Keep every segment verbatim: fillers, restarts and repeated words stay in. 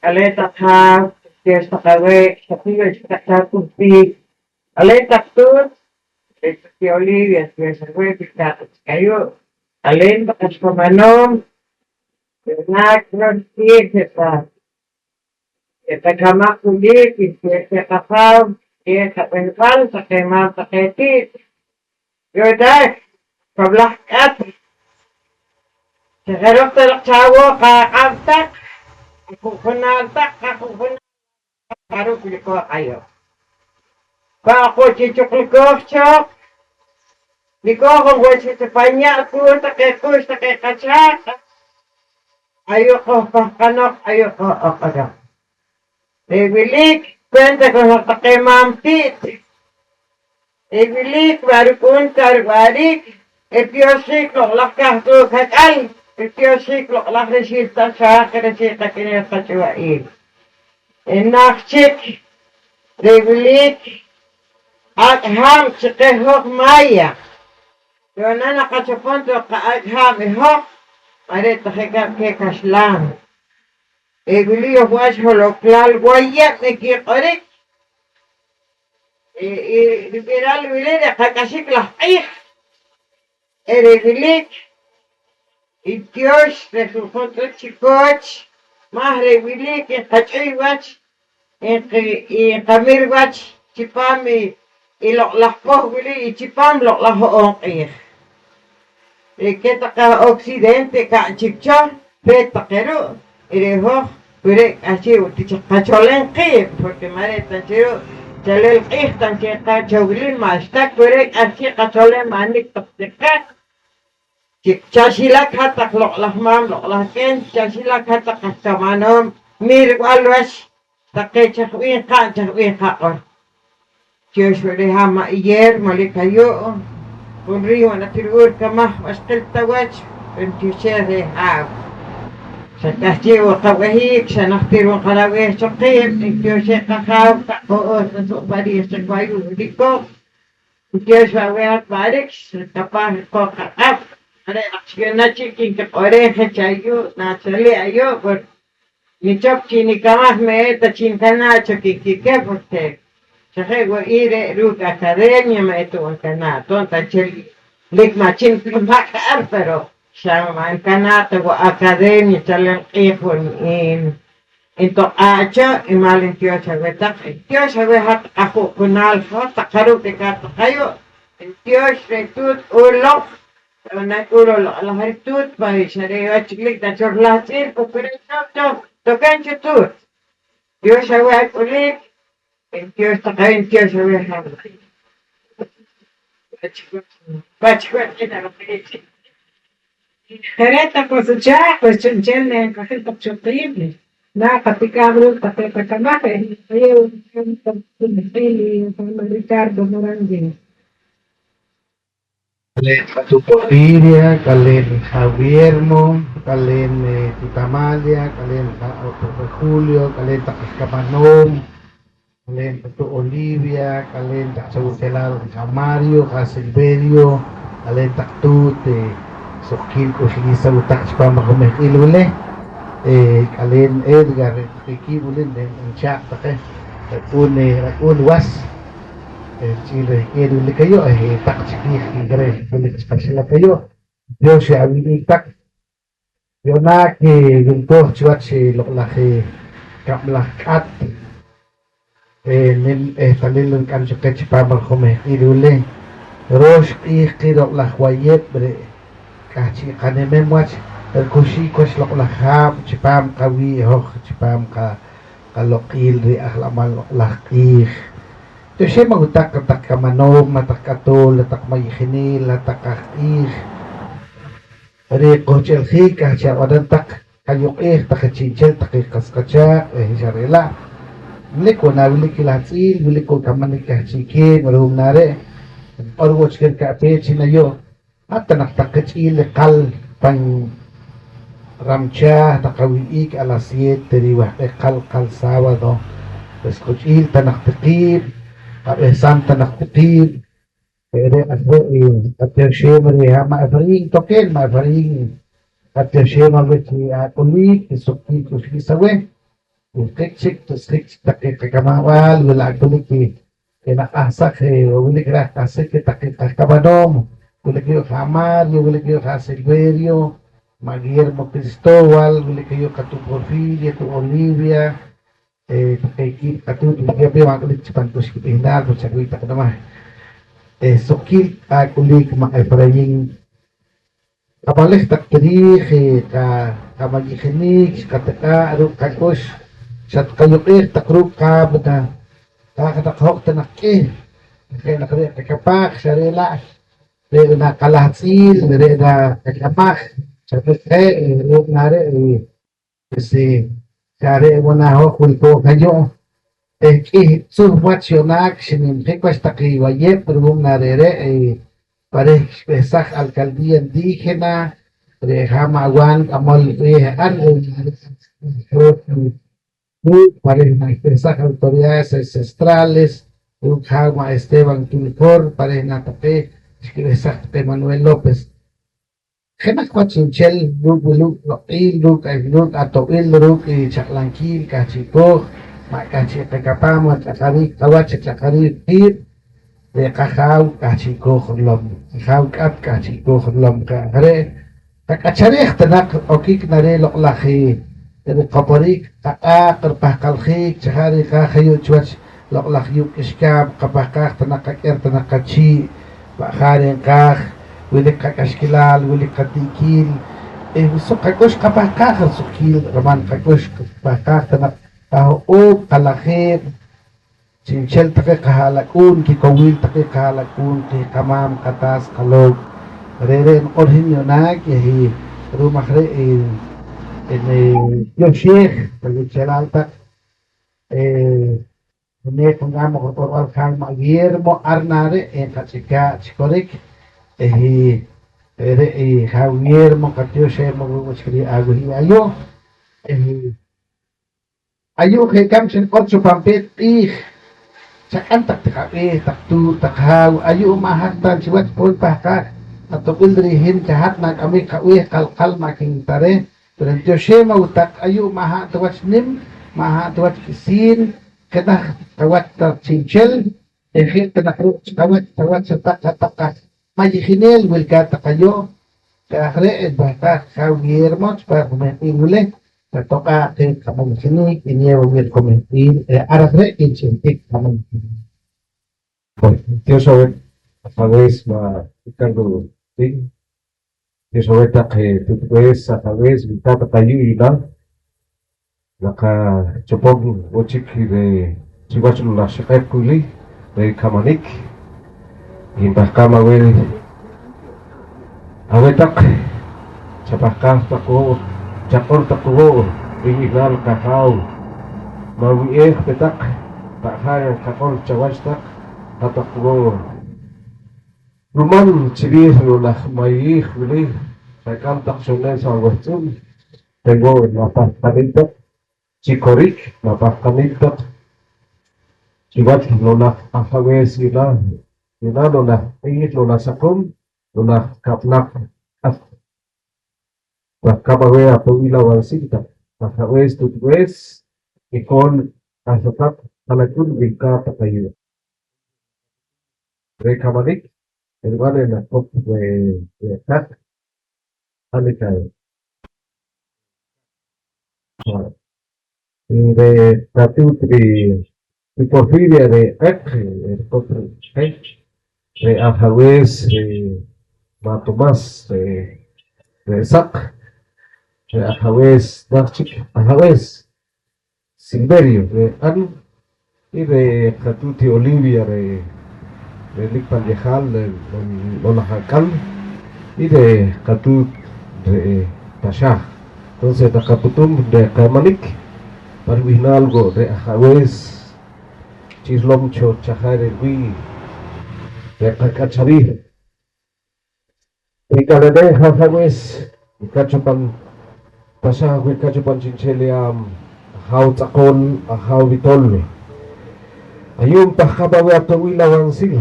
K'aleen taq haaw, tiyoox taq aweh, xapiyox taq chaa puhpiik. K'aleen taq tuut, re' taq i Olivia, tiyoox aweh, wilkaat chik ayu'. K'aleen taq ax kamanoom, re' naak rox tiij, re' taq, re' taq kamaj wilik, tiyoox taq qajaaw, tiyoox taq b'ehnb'al, taqe maam, taqe ti't. Yu'naak, kab'laj k'at. Chi je' rooq ta naq chawooq aq'ab' taq, qaju'junaal taq, qaju'junaal taq, jarub' wilkooj ayu'. Pa' oq wo' chi chuqlikooj cho, wilkooj oq wo' chi pan ya' ku'uum taqe k'ux taqe qachaaq'. Ayu' qojpahqanoq, ayu' qojoq'oroq. Re' wilik, cuenta con taqe maam ti't. Re' wilik, ma' ruk'uun ta riwa'riik, ritioxjiik loq'laj k'ahtoo' k'ak'al, ritioxjiik loq'laj rixiil taxaaj, rixiil qak'ineel qach'uwa'iil. Enaj chik, re' wilik, ak' haab' chi qeh hoj Maya. Yu'na naqachopom cho qa'ak' haab' i hoj, ma' re' ta je' kab' keh kaxlan. Re' wili hoj wach holoklal wayeb' nkiq'orik. I, i rib'iral wili re' qak'axik laj q'iij. Eh, re' wilik i tiyoox re' ju'jun tz'uk chi kooch, maj re' wilik nqach'uy wach, nqi-, nqamir wach chipaam i, i loq'laj poh wili i chipaam loq'laj ho'oob' q'iij. Re' keh taqe aj occidente ka' chik cho, peet taqe ru', y re' hoj, wi re' k'ahchi' wo' ti chik qacholem qiib', porque ma' re' ta nchel ru' cholil q'iij ta nchel qeh cho wili, ma'xta, wi re' k'ahchi' qacholem, manik taq chik qeh. Chi chaxilak hat taq loq'laj maam, loq'laj k'een, chaxilak hat taq aj kamanoom, mirb'al wach taqe chaj b'ih nqa'n, chaj b'ih nqaq'or. Tiyoox wo' reh ha' ma' Iyer molik ayu', junriij wo' na ti ru'uum rikamaj ma' xqil ta wach, pero ntioxej reh haaw. Xa k'ahchi' wo' qab'ehiik, xa najtir wo' nqanab'eej cho qiib', ntioxej qajaaw, taq ho'ooj ta suq pa riij chik pa ayu' wilikooj. Ntiox aweh hat Wa'rik, xkapaj rikooj qaq'ab', re' naq chi yu'na chik nkiq'orej je chi ayu', nachaliik ayu', porque nichop chi nikamaj ma' eta chi nkanaa' cho kikikeh, porque xa je' wo' i re' ruuk' academia ma' eta wo' nkanaa', toon ta nchel lik ma' chi nkamaj ar, pero xa ma' nkanaa' ta wo' academia, cholil q'iij wo' n-, ntoq'aa' cho, i mal ntiox aweh taq, ntiox aweh hat qaju'junaal, hat taq jarub' rikaat taq ayu', ntiox reh tuut k'uul loq, nak'uul loq laj rituut, pa xa re' wach chik lik ta cho rilahtz'il, porque re' cho, cho, token cho tuut. Tiox aweh ak'uliik, tiox taqe, tiox aweh hat. Pach wach, pach wach. Je' re' taq was achaaq', pues chi'nchel neenqajik taq cho qiib', naa qatik'aab' ruuk' taqe qakamaj, eh, ayeew taq junjil i Ricardo Morán Díaz. K'aleen Q'atu' Porfiria, k'aleen Javiermo, k'aleen, eh, Tita Amalia, k'aleen Qa-, Profe Julio, k'aleen taq aj kamanoom, k'aleen Q'atu' Olivia, k'aleen taq chawuxlal Jamario, Jasilverio, k'aleen taq tuut, eh, suqkiil k'uxliis aweh taq chipaam aj jumehq'iil wili, eh, k'aleen Edgar, re' taqe kiib' wili nchaaq' taqe rak'uun, eh, rak'uun was, eh, rich'iil reh k'een wilik ayu', eh, taq chikiij i reh wilik chi qaxilak ayu'. Dios xa awih'ik taq. Yu'naak, eh, wilkooj chiwach, eh, loq'laj, eh, kab'laj k'at, eh, nim ehtalil nk'am cho qeh chipaam aj jumehq'iil wili. Roox q'iij qeh loq'laj wayeb' re' k'ahchi' qanemem wach rikuxik wach loq'laj haab' chipaam qawii' hoj, chipaam qa-, qaloq'il reh ajlamal loq'laj q'iij. Tioxem aweh taq, hat taq kamanoom, hat taq k'atool, hat taq mayijineel, hat taq aj q'iij. Re' qojch'iljiik k'ahchi' ab'anam taq, qayuq'eej taq je chi'nchel taqe qas qachaaq', eh, xa re' la'. Wilik wo' na wilik i laj tz'iil, wilik wo' kamanik k'ahchi'keeb', ru'um na re', nq'or wo' chik reh ka'peet chi nayo', hat ta naq taq kich'iil iqal pan Ramchaah, taq awih'ik a las siete riwahq'ek qal, qal sábado, pues quch'iil ta naq ti qiib', qab'ehsam ta naq ti qiib'. Re're' aj re' i qatioxem reh ha' ma' Efraín Toquel, ma' Efraín, qatioxem aweh chi ak'uliik, chi suqkiil k'uxliis aweh. wilqik chik, tusjik chik taqe qakamaab'al, wili ak'ulik i, i naq'ahsaj, eh, wilik raj q'ahsik i taqe qajkamanoom, wilik yu'j Mario, wilik yu'j Silverio, ma' Guillermo Cristóbal, wilik yu'j qatuut Porfiria, tuut Olivia, eh, taqe kiib' qatuut wilkeeb' reh, ma' k'ulik chik pan k'ux kib'ihnaal, pero chawii' taq nimaal. Eh, suqkiil q'aa' k'ulik ma' Efraín. Qapalej taq ti riij, eh, qa-, qamayijinik, xqatiq'aa' ruuk' qak'ux, xatqayuq'eej taq ruuk' qaab' na, qaaj naq hoj ta naq k'ih, je' naq re' qakapaj, xa re' la', re' na qalahtz'iil, re' na qakamaj, xa re' je', eh, ruuk' na re', eh, Pues, eh, xa re' wo' na hoj wilkooj ayu', eh, k'ih tz'uhb' wach yu'naak xinimjik wach taqe wayeb' ru'um na re're', eh, pa reh xb'ehsaj alcaldía indígena, re' ha' ma' Wan k'amol b'eeh ar, eh, ruuk' pa reh na xb'ehsaj autoridades ancestrales, ruuk' ha' ma' Esteban Tulfor, pa reh na taqe xkib'ehsaj taqe Manuel López. Jenaj wach chi'nchel ruuk' i loq'il, ruuk', ruuk' ato'b'il, ruuk' i chaq'lamkiil k'ahchi'kooj, ma' k'ahchi' qakapam wach ch'ajariik qawach, ch'ajariik qiib', re' qajaaw k'ahchi'kooj rilom, qajaaw k'at k'ahchi'kooj rilom. Je' aj re', qak'achareej ta naq okik na reh loq'laj i riqoporiik qaq'aaq, ripahqaljiik, chaja' riqaaj ayu' chiwach loq'laj yuuq' k'ixkaab', qapahqaaj ta naq qak'er ta naq qachii', pa' jariik nqaaj, wilik qak'axkilal, wilik qati'kiil, eh, suq qak'ux qapahqaaj risuqkiil riman qak'ux, qapahqaaj ta naq qaho'oob', qalajeeb', chi'nchel taqe qaha'lak'uun, kikowiil taqe qaha'lak'uun, qamaam, qataas, qalook'. Re're' niq'or hin yu'naak, eh, ru'um aj re', eh, eh, tyoxeej, taqe taq, eh, Junaj junaam aj q'orb'al jaaw ma' Guillermo ar na re' enqach'ikaa' chi korik, eh, re're' i jaaw Guillermo, qatioxeem awuuk' wach riij awih'ik ayu', eh, ayu' je' rikab' chi niq'or cho pan peet q'iij, chak'am taq ti qab'eeh, taq tuut, taq haaw, ayu' ma' hat ta chiwach poon pahqaaj ato'b'il reh hin, xa hat nak'amik qab'eeh, qal qal ma' kin ta reh. Pero ntioxeem aweh taq, ayu' ma' ha' ta wach nim, ma' ha' ta wach k'isiin, jenaj qawach ta chi'nchel, eh, je' ta naq ruuk' chi qawach, qawach xa taq, hat-taq aj mayijineel wilkaat taq ayu'. Je' aj re' npahqaaj Jaaw Guillermo chi pa jumehq'iil wili, natoq'aa' qeh qamayijinik, nyeew aweh riqumehq'iil, eh, ar aj re' nch'ihb'ik qamayijinik. Tiox aweh, ajawees ma' Ricardo Tin. Tiox aweh taq, eh, tuutb'ees, ajawees, wilkaat taq ayu' yu'naak, naqachopom wo' chik reh chiwach loq'laj ixq'eq wili reh kamanik. Npahqaam aweh, aweh taq, chapahqaaj taq wo', chaq'or taq wo' rib'ihnaal qajaaw. Ma' wi'eej pe taq, pa' jariik nqaq'or chawach taq, hat-taq wo'. Ruman chiriij i loq'laj mayiij wili, chak'am taq cho neh so awehtz'uun, re' wo' ma' pahqanik taq chi korik, ma' pahqanik taq chiwach loq'laj ajawees yu'naak, yu'naak loq'laj q'iij, loq'laj saqom, loq'laj kab'laq k'at. Pahqaam aweh ato'b'il awansil taq, ajawees, tuutb'ees, ikool, q'ahsataq, q'alak'un, wilkaat taq ayu'. Reh kamanik, rib'an reh naqop reh, reh q'eq, q'anik aweh. Reh qatuut ri, ri Porfiria reh q'eq, reh riqop reh q'eq, reh ajawees, reh ma' Tomás, reh, reh saq, reh ajawees, naj chik ajawees. Silverio reh q'an, y reh qatuut i Olivia reh, reh lik pan yejaal, reh, reh loq'laj ak'al, y reh qatuut reh Paxaaj. Entonces, naqaputum reh qamanik pa rib'ihnaal wo' reh ajawees chi rilom cho chajarik riwii' reh qak'achariik. Rik'aleneej ajawees, wilkaat cho pan Paxaaj, wilkaat cho pan chi'nchel i am, ajaaw tz'aqool, ajaaw witol. Ayu' npahqaam aweh ato'b'il awansil,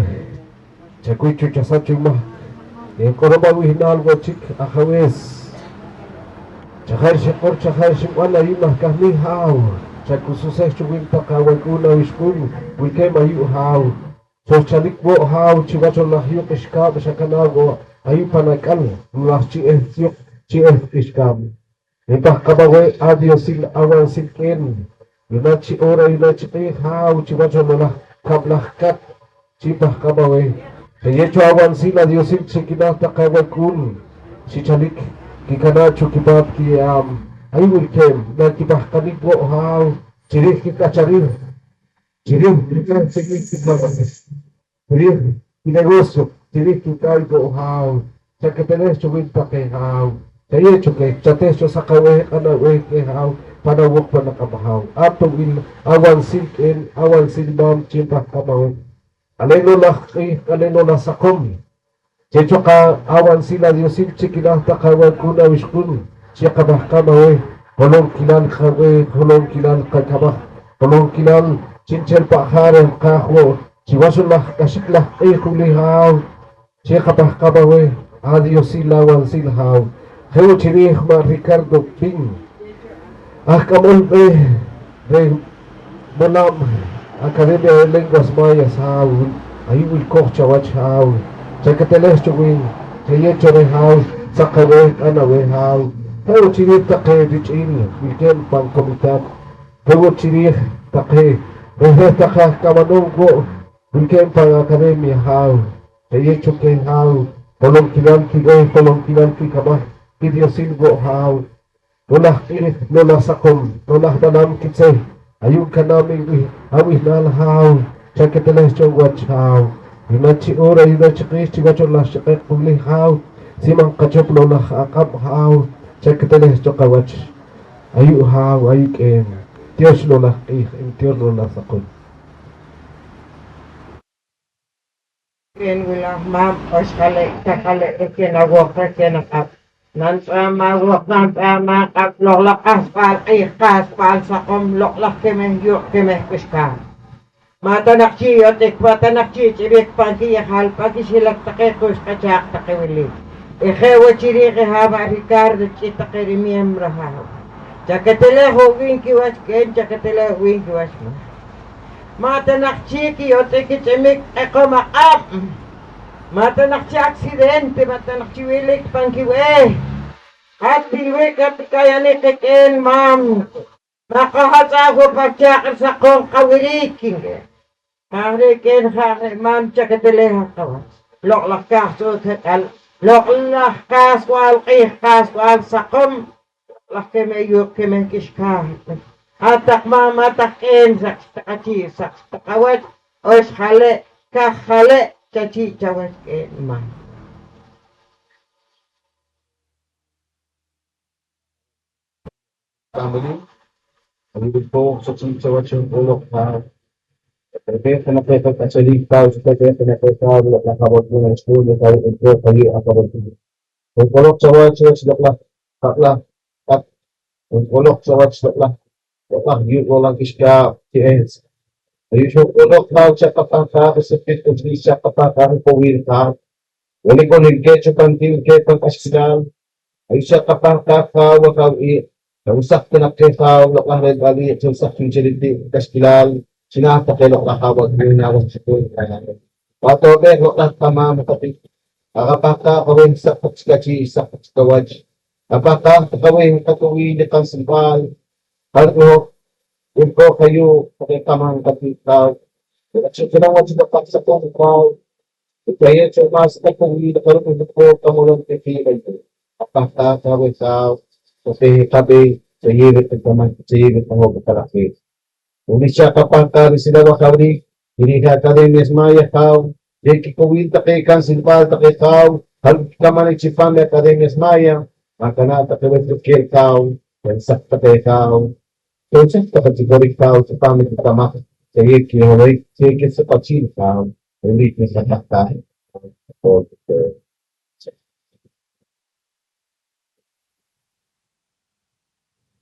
chakuy cho chasach cho mahk. Enq'orom awihnaal wo' chik ajawees. Chajarik xiq'or, chajarik xinb'an, ayu' nah kahnik haaw. Chakususej cho wiin taq awak'uun awixq'uun wilkeeb' ayu' haaw. Xojchalik wo' haaw chiwach laj yuuq' k'ixkaab' xakanaa' wo' ayu' pan ak'al laj chi eh yuuq' chi eh k'ixkaab'. Nipahqam aweh adiosil awansil k'een yu'na chi hora yu'na chi q'iij haaw chiwach laj kab'laj kat chi pahqam aweh. Xayeew cho awansil adiosil chi kinaah taq awak'uun xichalik kikanaa' cho kipaat kiye'aab' ayu' wilkeeb' nakipahqanik wo' haaw chiriij kik'acharil, chiriij kik'acharil, chiriij kinegocio, chiriij kik'aay wo' haaw. Chaketelej cho wiin taqe haaw, chayeew cho keh, chateh cho saq aweh, q'an aweh keh haaw pan awooq pan aq'ab' haaw. Ato'b'il awansil k'een, awansil maam chi npahqam aweh. K'alen loq laj q'iij, k'alen loq laj saqom. Che' cho qa awansil adiosil chi kinaah taq awak'uun awixq'uun chi qapahqam aweh, holonkilal qaweh, holonkilal qakamaj, holonkilal chi'nchel pa' jariik nqaaj wo' chiwach laj k'axik laj q'iij wili haaw chi qapahqam aweh, adiosil awansil haaw. Je' wo' chiriij ma' Ricardo Pin, aj k'amol b'eeh reh Molaab' Academia de Lenguas Mayas haaw, ayu' wilkooj chawach haaw, chaketelej cho wiin, chayeew cho reh haaw, saq aweh, q'an aweh haaw. Je' wo' chiriij taqe rich'iil wilkeeb' pan comitaat, je' wo' chiriij taqe reh reh taqe aj kamanoom wo' wilkeeb' pan academia haaw, chayeew cho keh haaw, holonkilal kib'eeh, holonkilal kikamaj, kidiosil wo' haaw. Loq' laj q'iij, loq' laj saqom, loq' laj b'anam kitzeh, ayu' kanaab' awihnaal haaw, chaketelej cho wach haaw. Yu'na chi hora, yu'na chi q'iij chiwach laj xiq'eq wili haaw, si ma' nqachop loq' laj aq'ab' haaw, chaketelej cho qawach. Ayu' haaw, ayu' k'een, tiyoox loq' laj q'iij, ntiyoox loq' laj saqom. K'een wilaj maam, oxjale', kajale', reh keh nawooq, reh keh naq'ab'. Nantz'aam awooq, nantz'aam aq'ab', loq' laj q'ahsb'al q'iij, q'ahsb'al saqom, loq' laj kemej yuuq', kemej k'ixkaab'. Ma' ta naq chii' yotz'ik, ma' ta naq chii' ch'ib'ik pan kiyejaal, pan kixilak taqe kuch qachaaq' taqe wili. Eh je' wo' chiriij i haaw ma' Ricardo ch'iil taqe rimiembro haaw. Chaketelej wo' wiin kiwach k'een, chaketelej wo' wiin kiwach maam. Ma' ta naq chii' kiyotz'ik kich'imik q'eqom aq'ab'. Ma' ta naq chi accidente, ma' ta naq chi wilik pan kib'eeh. Hat til wiik' at kayanik qik'een maam. Naqajatz'aj wo' pa chaaq' risaqom qawiriik, nki. Jaaj re' k'een, jaaj re' maam, chaketelej qawach. Loq' laj kaj tz'u'k hek'al, loq' laj q'ahsb'al q'iij, q'ahsb'al saqom, loq' laj kemej yuuq', kemej k'ixkaab'. Hat taq maam, hat taq k'een, saq taq achii', saq taq awach, oxjale', kajale', chachii' chawach k'een maam. Family, wilkooj cho ch'iil chawach i junk'uloq haaw. Repetenak reh qak'achariik haaw, repetenak reh haaw, loq' laj Ab'artuun, reh xtuun reh haaw, reh qooq ayu' aj Ab'artuun. Junk'uloq chawach, wach loq' laj, loq' laj, loq' laj, junk'uloq chawach, loq' laj, loq' laj yuuq', loq' laj k'ixkaab', chi es. Ayu' junk'uloq haaw, chaqapahqaaj i sukil k'uxliis, chaqapahqaaj i kowiil haaw. Wilik wo' wilkeeb' cho pan ti', wilkeeb' pan k'axkilal, ayu' xa qapahqaaj haaw, wajaaw iib', chawesaj ta naq keh haaw, loq' laj reht'al iib', chawesaj chu'nchel i ti' k'axkilal chinaah taqe loq' laj haaw awak'uun, awach chikul. Pahto'b'eej loq' laj qamaam taqe, aqapahqaaj aweh, saq taq chik achii', saq taq chik awach, qapahqaaj taq aweh i qakowiil i qansilb'al, jar i hoj wilkooj ayu' taqe qamaam qati't haaw, chi junam wach i loq' laj saqom haaw. Chayeew cho más qakowiil, jarub' i wilkooj qamolom ti qiib' ayu'. Qapahqaaj aweh haaw, chapeh i qab'eeh, chayeew i qakamaj, chayeew i qahoj i qalajeel. Wili xa qapahqaaj risil awajawriik, i riij Academias Maya haaw, re' kikowiil taqe kansilb'al taqe haaw, jarub' kikamanik chipam i Academias Maya, makanaa' taqe wach ruk'eel haaw, chansaj taqe haaw, chansaj taqe chi korik haaw chipam i kikamaj, chayeew kiholohik, chayeew kisuq'achil haaw. Wili naxqapahqaaj.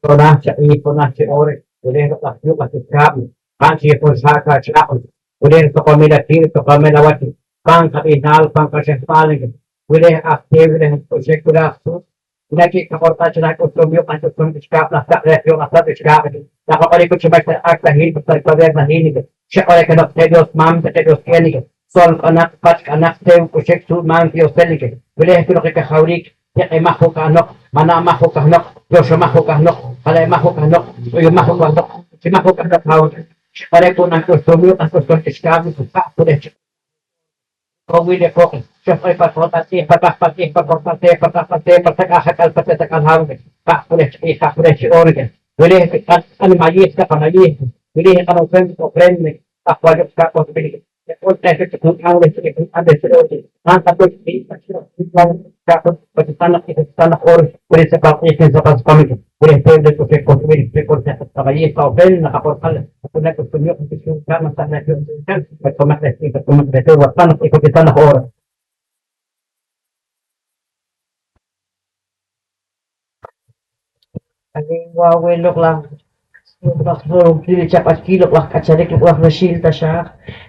Jonaj chi q'iij, jonaj chi hora, wili loq' laj yuuq' laj k'ixkaab', q'an chi junxaak achaq'on, wili ritoqomil atiij, ritoqomil awach, pan qab'ihnaal, pan qaxehb'aal, wili aj teew, wili aj k'uxik, wili aj suut, Yu'naak chik qaq'or q'aach raaj k'uxlum yuuq' aj k'uxlum k'ixkaab' laj taq' reh yuuq' aj taq' k'ixkaab'. Naqaq'or i kuch chi ma'xta rik'ak ta hin pa Salvador Najin, xaq'or i jeno'q qeh Dios maam, qeh Dios k'een, sol q'anaq, pach k'anaq, teew k'uxik, suut maam Dios telik. Wili je' wili loq i kajawriik: Tiq'imaj wo' kahnoq, manamaj wo' kahnoq, tioxomaj wo' kahnoq, jale'maj wo' kahnoq, tz'uyumaj wo' kahnoq, chimaj wo' kahnoq, haw. Xq'orik wo' nah k'uxlum yuuq' aj k'uxlum k'ixkaab', pa' pureh chi kowiil i quq', xojq'orik pa' ko'lb'al q'iij, pa' pajb'al q'iij, pa' ko'lb'al teew, pa' pajb'al teew, pa' tak'aaj ak'al, pa' tak'aaj haw, pa' pureh chi q'iij, pa' pureh chi oor. Wili je' q'an, q'an mayiij taq amayiij, wili je' q'an ofrenda, ofrenda, pajb'al yuuq' k'ixkaab' k'uxlum. Awiin waaweh loq' laj, loq' laj holonkil i chaq'achkiil, loq' laj k'acharik, loq' laj raxiil taxaaj.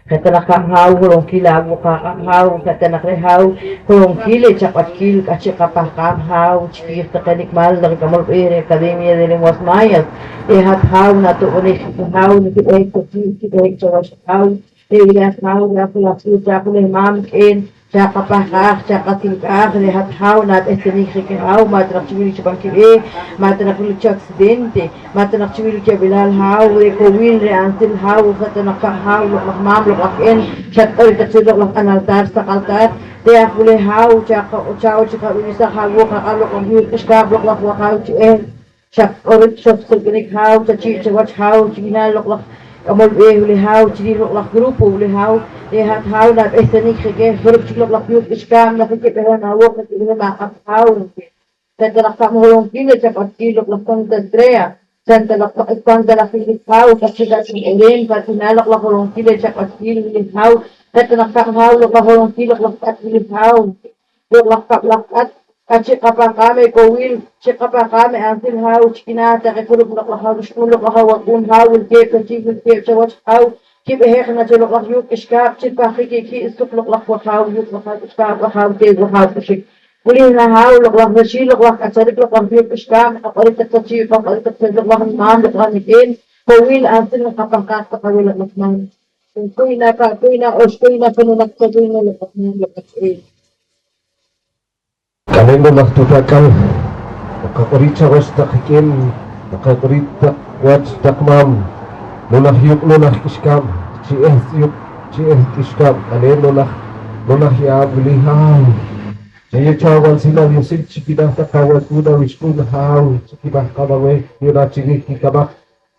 Je' ta naq qab' haaw, holonkil awuuk' qaq'ab' haaw, je' ta naq re' haaw, holonkil i chaq'achkiil k'ahchi' qapahqaam haaw chikiij taqe nik'maal laj k'amol b'eeh reh Academia de Lenguas Mayas. Re' hat haaw nato'b'onej i haaw, nikib'ehik cho kiib', kib'ehik chawach haaw. Re' wili aj haaw, re' aj wili aj tz'uut, re' aj wili maam k'een, xa qapahqaaj, xa qatilk'aaj, re' hat haaw naat'ehtinik je kihaaw, ma' ta naq chi wilik chi pan kib'eeh, ma' ta naq wilik cho accidente, ma' ta naq chi wilik cho b'ilal haaw, re' kowiil, re' ansil haaw, je' ta naq qab' haaw, loq' laj maam, loq' laj k'een, xatq'orik taq cho loq' laj q'an altar, saq altar, re' aj wili haaw, xa qa-, xa wo' chi qab'ewsaj awuuk' qaq'ab' loq' laj yuuq' k'ixkaab', loq' laj wajaaw chi eh. Xa q'orik, xa suk'b'inik haaw, chachii' chawach haaw, chi kinaal loq' laj k'amol b'eeh wili haaw, chiriij loq' laj grupo wili haaw, re' hat haaw naab'ehtanik je keh, juruk chik loq' laj yuuq' k'ixkaab' naq nkib'ehem awuuk', nkib'ehem aq'ab' haaw. Je' ta naq qab' holonkil reh chaq'achkiil loq' laj Santa Andrea, Santa laj Santa laj Feliz haaw, k'ahchi' k'ahchi' Eren, pa kinaal loq' laj holonkil reh chaq'achkiil wili haaw, je' ta naq qab' haaw loq' laj holonkil loq' laj k'at wili haaw. Loq' laj kab' laj k'at, k'ahchi' qapahqaam i kowiil, chi qapahqaam i ansil haaw, chi kinaah taqe juruk loq' laj awixq'uun, loq' laj awak'uun haaw, wilkeeb' cho chik, wilkeeb' chawach haaw, kib'ehej na cho loq' laj yuuq' k'ixkaab', chi pahqik i ki' suq loq' laj wajaaw yuuq', wajaaw k'ixkaab', wajaaw teew, wajaaw k'uxik. Wili na haaw, loq' laj raxiil, loq' laj k'acharik, loq' laj yuuq' k'ixkaab', naqaq'orik taq cho chii', qaq'orik taq cho loq' laj nimaam, loq' laj nik'een, kowiil ansil naqapahqaaj taq aweh loq' laj maam. Kuy na, pa' kuy na, oxkuy na, jununaq cho kuy na, loq' laj maam, loq' laj k'een. K'aleen loq laj tuut ak'al, naqaq'orik chawach taq ik'een, naqaq'orik taq wach taq maam, loq' laj yuuq', loq' laj k'ixkaab', chi eh tz'uyuq, chi eh k'ixkaab', k'aleen loq laj, loq' laj ye'aab' wili haaw. Chayeew cho awansil awioxil chi kinaah taq awak'uun awixq'uun haaw, chi kipahqaam aweh yu'naak chiriij kikamaj,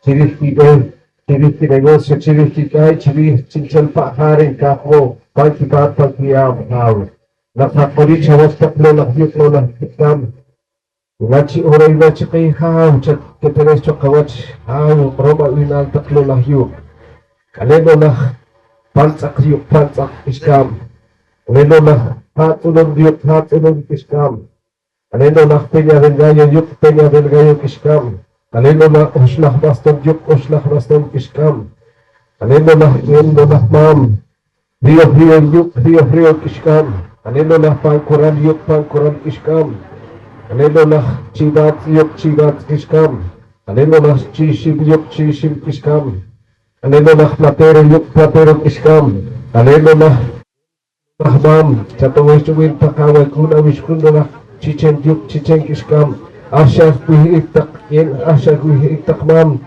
chiriij kib'eeh, chiriij kinegocio, chiriij kik'aay, chiriij chi'nchel pa' jariik nkaaj wo' pan kipaat pan kiye'aab' haaw. Naqaq'orik chawach taq loq' laj yuuq', loq' laj k'ixkaab'. Wach i hora i wach i qeh haaw, chaketelej cho qawach haaw, q'orom ab'ihnaal taq loq' laj yuuq'. K'aleen loq laj Pantz'aq yuuq', Pantz'aq k'ixkaab'. K'aleen loq laj Hatz'ulum yuuq', Hatz'ulum k'ixkaab'. K'aleen loq laj Peña del Gallo yuuq', Peña del Gallo k'ixkaab'. K'aleen loq laj Oxlaj Bastón yuuq', Oxlaj Bastón k'ixkaab'. K'aleen loq laj K'een, loq laj Maam. Río Río yuuq', Río Río k'ixkaab'. K'aleen loq laj Pan Coral yuuq', Pan Coral k'ixkaab'. K'aleen loq laj Chivatz yuuq', Chivatz k'ixkaab'. K'aleen loq laj Chixim yuuq', Chixim k'ixkaab'. K'aleen loq laj Platero yuuq', Platero k'ixkaab'. K'aleen loq laj, laj Maam, chato'b'ej cho wiin taq awak'uun awixq'uun loq laj Chichen yuuq', Chichen k'ixkaab'. Ax xa wih'ik taq k'een, ax xa wih'ik taq maam.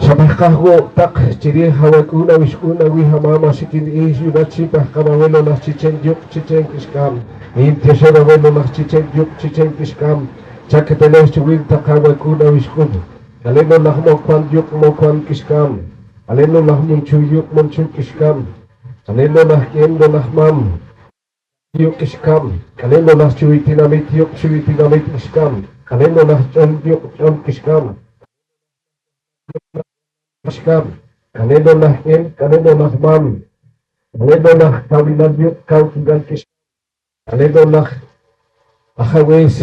Xapahqaaj wo' taq chiriij awak'uun awixq'uun awih amaam axikin iij yu'naak chi pahqaam aweh loq laj Chichen yuuq', Chichen k'ixkaab'. Nintioxej aweh loq laj Chichen yuuq', Chichen k'ixkaab'. Chaketelej cho wiin taq awak'uun awixq'uun. K'aleen loq laj Mokwan yuuq', Mokwan k'ixkaab'. K'aleen loq laj Munchuh yuuq', Munchuh k'ixkaab'. K'aleen loq laj K'een, loq laj Maam yuuq' k'ixkaab'. K'aleen loq laj Chuwi Tinamit yuuq', Chuwi Tinamit k'ixkaab'. K'aleen loq laj Ch'ol yuuq', Ch'ol k'ixkaab'. K'ixkaab'. K'aleen loq laj K'een, k'aleen loq laj Maam. K'aleen loq laj Kawilal yuuq', Kawilal k'ixkaab'. K'aleen loq laj Ajawees,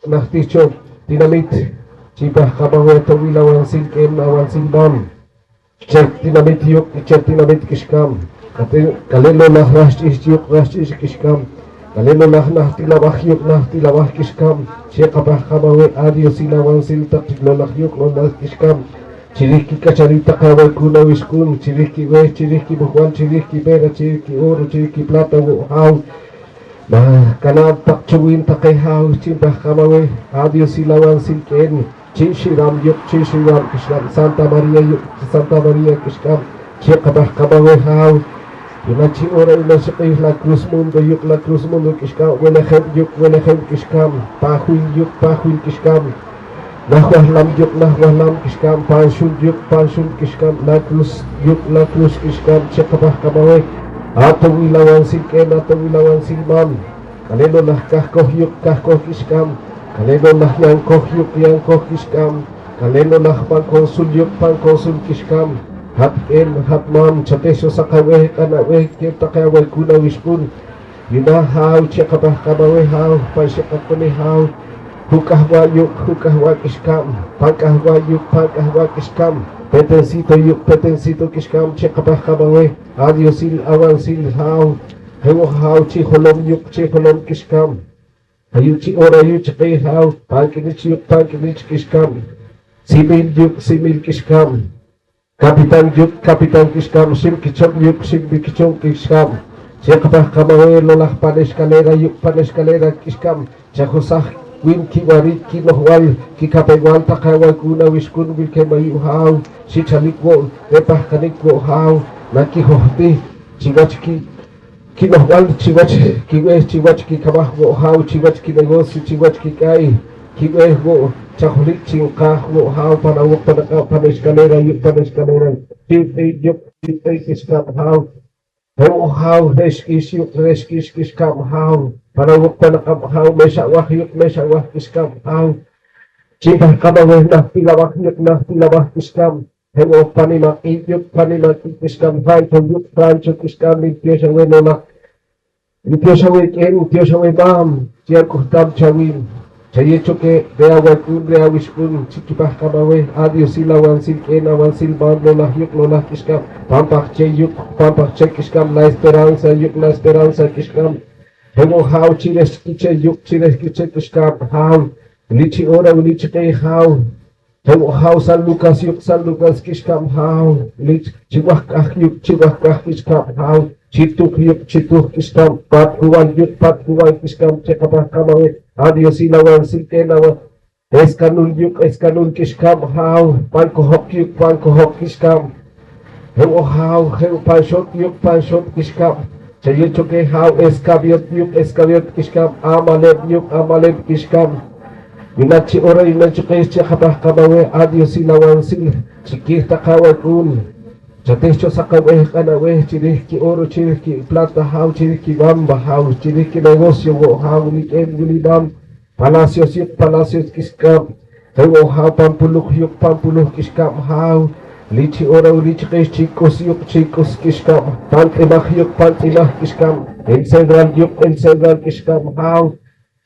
najtir cho tinamit, chi pahqaam aweh ato'b'il awansil K'een, awansil Maam. Chel tinamit yuuq', Chel tinamit k'ixkaab'. K'aleen loq laj Rahch'ix yuuq', Rahch'ix k'ixkaab'. K'aleen loq laj najtil ab'aj yuuq', najtil ab'aj k'ixkaab', chi qapahqaam aweh, a Diosil awansil taq chik loq laj yuuq', loq laj k'ixkaab', chi riij kik'achariik taqe awak'uun awixq'uun, chi riij kib'eeh, chi riij kib'ujb'al, chi riij kib'eera, chi riij ki'ooro, chi riij kiplata wo' haaw. Nakanaa' taq cho wiin taqe haaw chi npahqaam aweh, a Diosil awansil k'een. Chi xi'raam yuuq', chi xi'raam k'ixkaab', Santa María yuuq', Santa María k'ixkaab', chi qapahqaam aweh haaw. Yu'na chi hora, yu'na chi q'iij, la Cruz Mundo yuuq', la Cruz Mundo k'ixkaab', Welejeeb' yuuq', Welejeeb' k'ixkaab', Pajwil yuuq', Pajwil k'ixkaab', Najwahlam yuuq', Najwahlam k'ixkaab', Pan Xul yuuq', Pan Xul k'ixkaab', la Cruz yuuq', la Cruz k'ixkaab', chi qapahqaam aweh. Atowil awansil k'een, atowil awansil maam. K'aleen loq laj Kahkoj yuuq', Kahkoj k'ixkaab'. K'aleen loq laj Yankoj yuuq', Yankoj k'ixkaab'. K'aleen loq laj Pan Consul yuuq', Pan Consul k'ixkaab'. Hat k'een, hat maam, chateh cho saq ab'eeh, q'an ab'eeh keh taqe awak'uun awixq'uun. Yu'na haaw chi qapahqaam aweh haaw, pan xiq'aq'uun i haaw. Hu K'ahb'a' yuuq', Hu K'ahb'a' k'ixkaab'. Pan K'ahb'a' yuuq', Pan K'ahb'a' k'ixkaab'. Petencito yuuq', Petencito k'ixkaab', chi qapahqaam aweh, a Diosil awansil haaw. Je' wo' haaw chi Jolom yuuq', chi Jolom k'ixkaab'. Ayu' chi hora, ayu' chi q'iij haaw, Pan K'inich yuuq', Pan K'inich k'ixkaab'. Simil yuuq', Simil k'ixkaab'. Capitán yuuq', Capitán k'ixkaab'. Xib' Kichom yuuq', Xib' Kichom k'ixkaab'. Chi qapahqaam aweh loq laj Pan Escalera yuuq', Pan Escalera k'ixkaab'. Chajosaj wiin kiwa'riik, kino'jb'al, kikapew-b'al taqe awak'uun awixq'uun wilkeeb' ayu' haaw, xichalik wo', re' pahqanik wo' haaw, nakijohtij chiwach ki-, kino'jb'al chiwach kib'eeh, chiwach kikamaj wo' haaw, chiwach kinegocio, chiwach kik'aay, kib'eeh wo', chajulik chi nqaaj wo' haaw pan awooq pan aq'ab' pan Escalera yuuq', pan Escalera, chi q'iij yuuq', chi q'iij k'ixkaab' haaw. Je' wo' haaw, re' xk'ix yuuq', re' xk'ix k'ixkaab' haaw, pan awooq pan aq'ab' haaw, Mexab'aj yuuq', Mexab'aj k'ixkaab' haaw. Chi pahqaam aweh, najtil ab'aj yuuq', najtil ab'aj k'ixkaab'. Je' wo' pan nimaq'iib' yuuq', pan nimaq'iib' k'ixkaab', Rancho yuuq', Rancho k'ixkaab', nitiox aweh loq laj, nitiox aweh k'een, nitiox aweh maam, chi ak'uhtaam chawiin. Chayeew cho keh reh awak'uun, reh awixq'uun, chi kipahqaam aweh, a Diosil awansil k'een, awansil maam, loq laj yuuq', loq laj k'ixkaab', pan Pahche' yuuq', pan Pahche' k'ixkaab', La Esperanza yuuq', La Esperanza k'ixkaab'. Je' wo' haaw chi reh K'iche' yuuq', chi reh K'iche' k'ixkaab' haaw, wili chi hora, wili chi q'iij haaw. Je' wo' haaw San Lucas yuuq', San Lucas k'ixkaab' haaw, wili chi Wahk'aj yuuq', chi Wahk'aj k'ixkaab' haaw, chi Tuj yuuq', chi Tuj k'ixkaab', Patkuwal yuuq', Patkuwal k'ixkaab', chi qapahqaam aweh, a Diosil awansil k'een awa-, Eskanul yuuq', Eskanul k'ixkaab' haaw, Pan Kojoq yuuq', Pan Kojoq k'ixkaab'. Je' wo' haaw, je' wo' Pan Xot yuuq', Pan Xot k'ixkaab'. Chayeew cho keh haaw, Escabiot yuuq', Escabiot k'ixkaab', Amaleb' yuuq', Amaleb' k'ixkaab'. Yu'na chi hora, yu'na chi q'iij chi qapahqaam aweh, a Diosil awansil, chikiij taqe awak'uun. Chateh cho saq ab'eeh, q'an ab'eeh chi riij ki'ooro, chi riij kiplata haaw, chi riij kib'amba haaw, chi riij kinegocio wo' haaw, wili k'een, wili maam. Palacios yuuq', Palacios k'ixkaab'. Je' wo' haaw Pan Puluj yuuq', Pan Puluj k'ixkaab' haaw. Wili chi hora, wili chi q'iij, Chi K'us yuuq', Chi K'us k'ixkaab'. Pan Tz'imaj yuuq', Pan Tz'imaj k'ixkaab'. El Cedral yuuq', El Cedral k'ixkaab' haaw.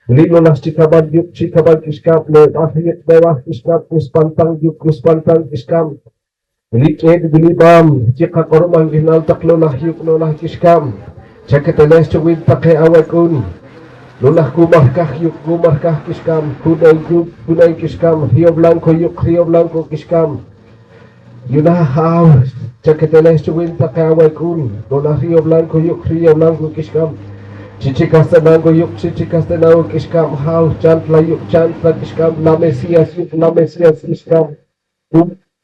Wili loq laj Chi Kab'al yuuq', Chi Kab'al k'ixkaab'. Neb'aj yuuq', Neb'aj k'ixkaab'. K'us Pantan yuuq', K'us Pantan k'ixkaab'. Wili k'een, wili maam, chi qaq'orom ab'ihnaal taq loq laj yuuq', loq laj k'ixkaab'. Chaketelej cho wiin taqe awak'uun. Loq laj Kumarkaj yuuq', Kumarkaj k'ixkaab', Juney yuuq', Juney k'ixkaab', Río Blanco yuuq', Río Blanco k'ixkaab'. Yu'na haaw, chaketelej cho wiin taqe awak'uun. Loq laj Río Blanco yuuq', Río Blanco k'ixkaab'. Chichi' Castenango yuuq', Chichi' Castenango k'ixkaab' haaw, Chantla yuuq', Chantla k'ixkaab', La Mesías yuuq', La Mesías k'ixkaab'.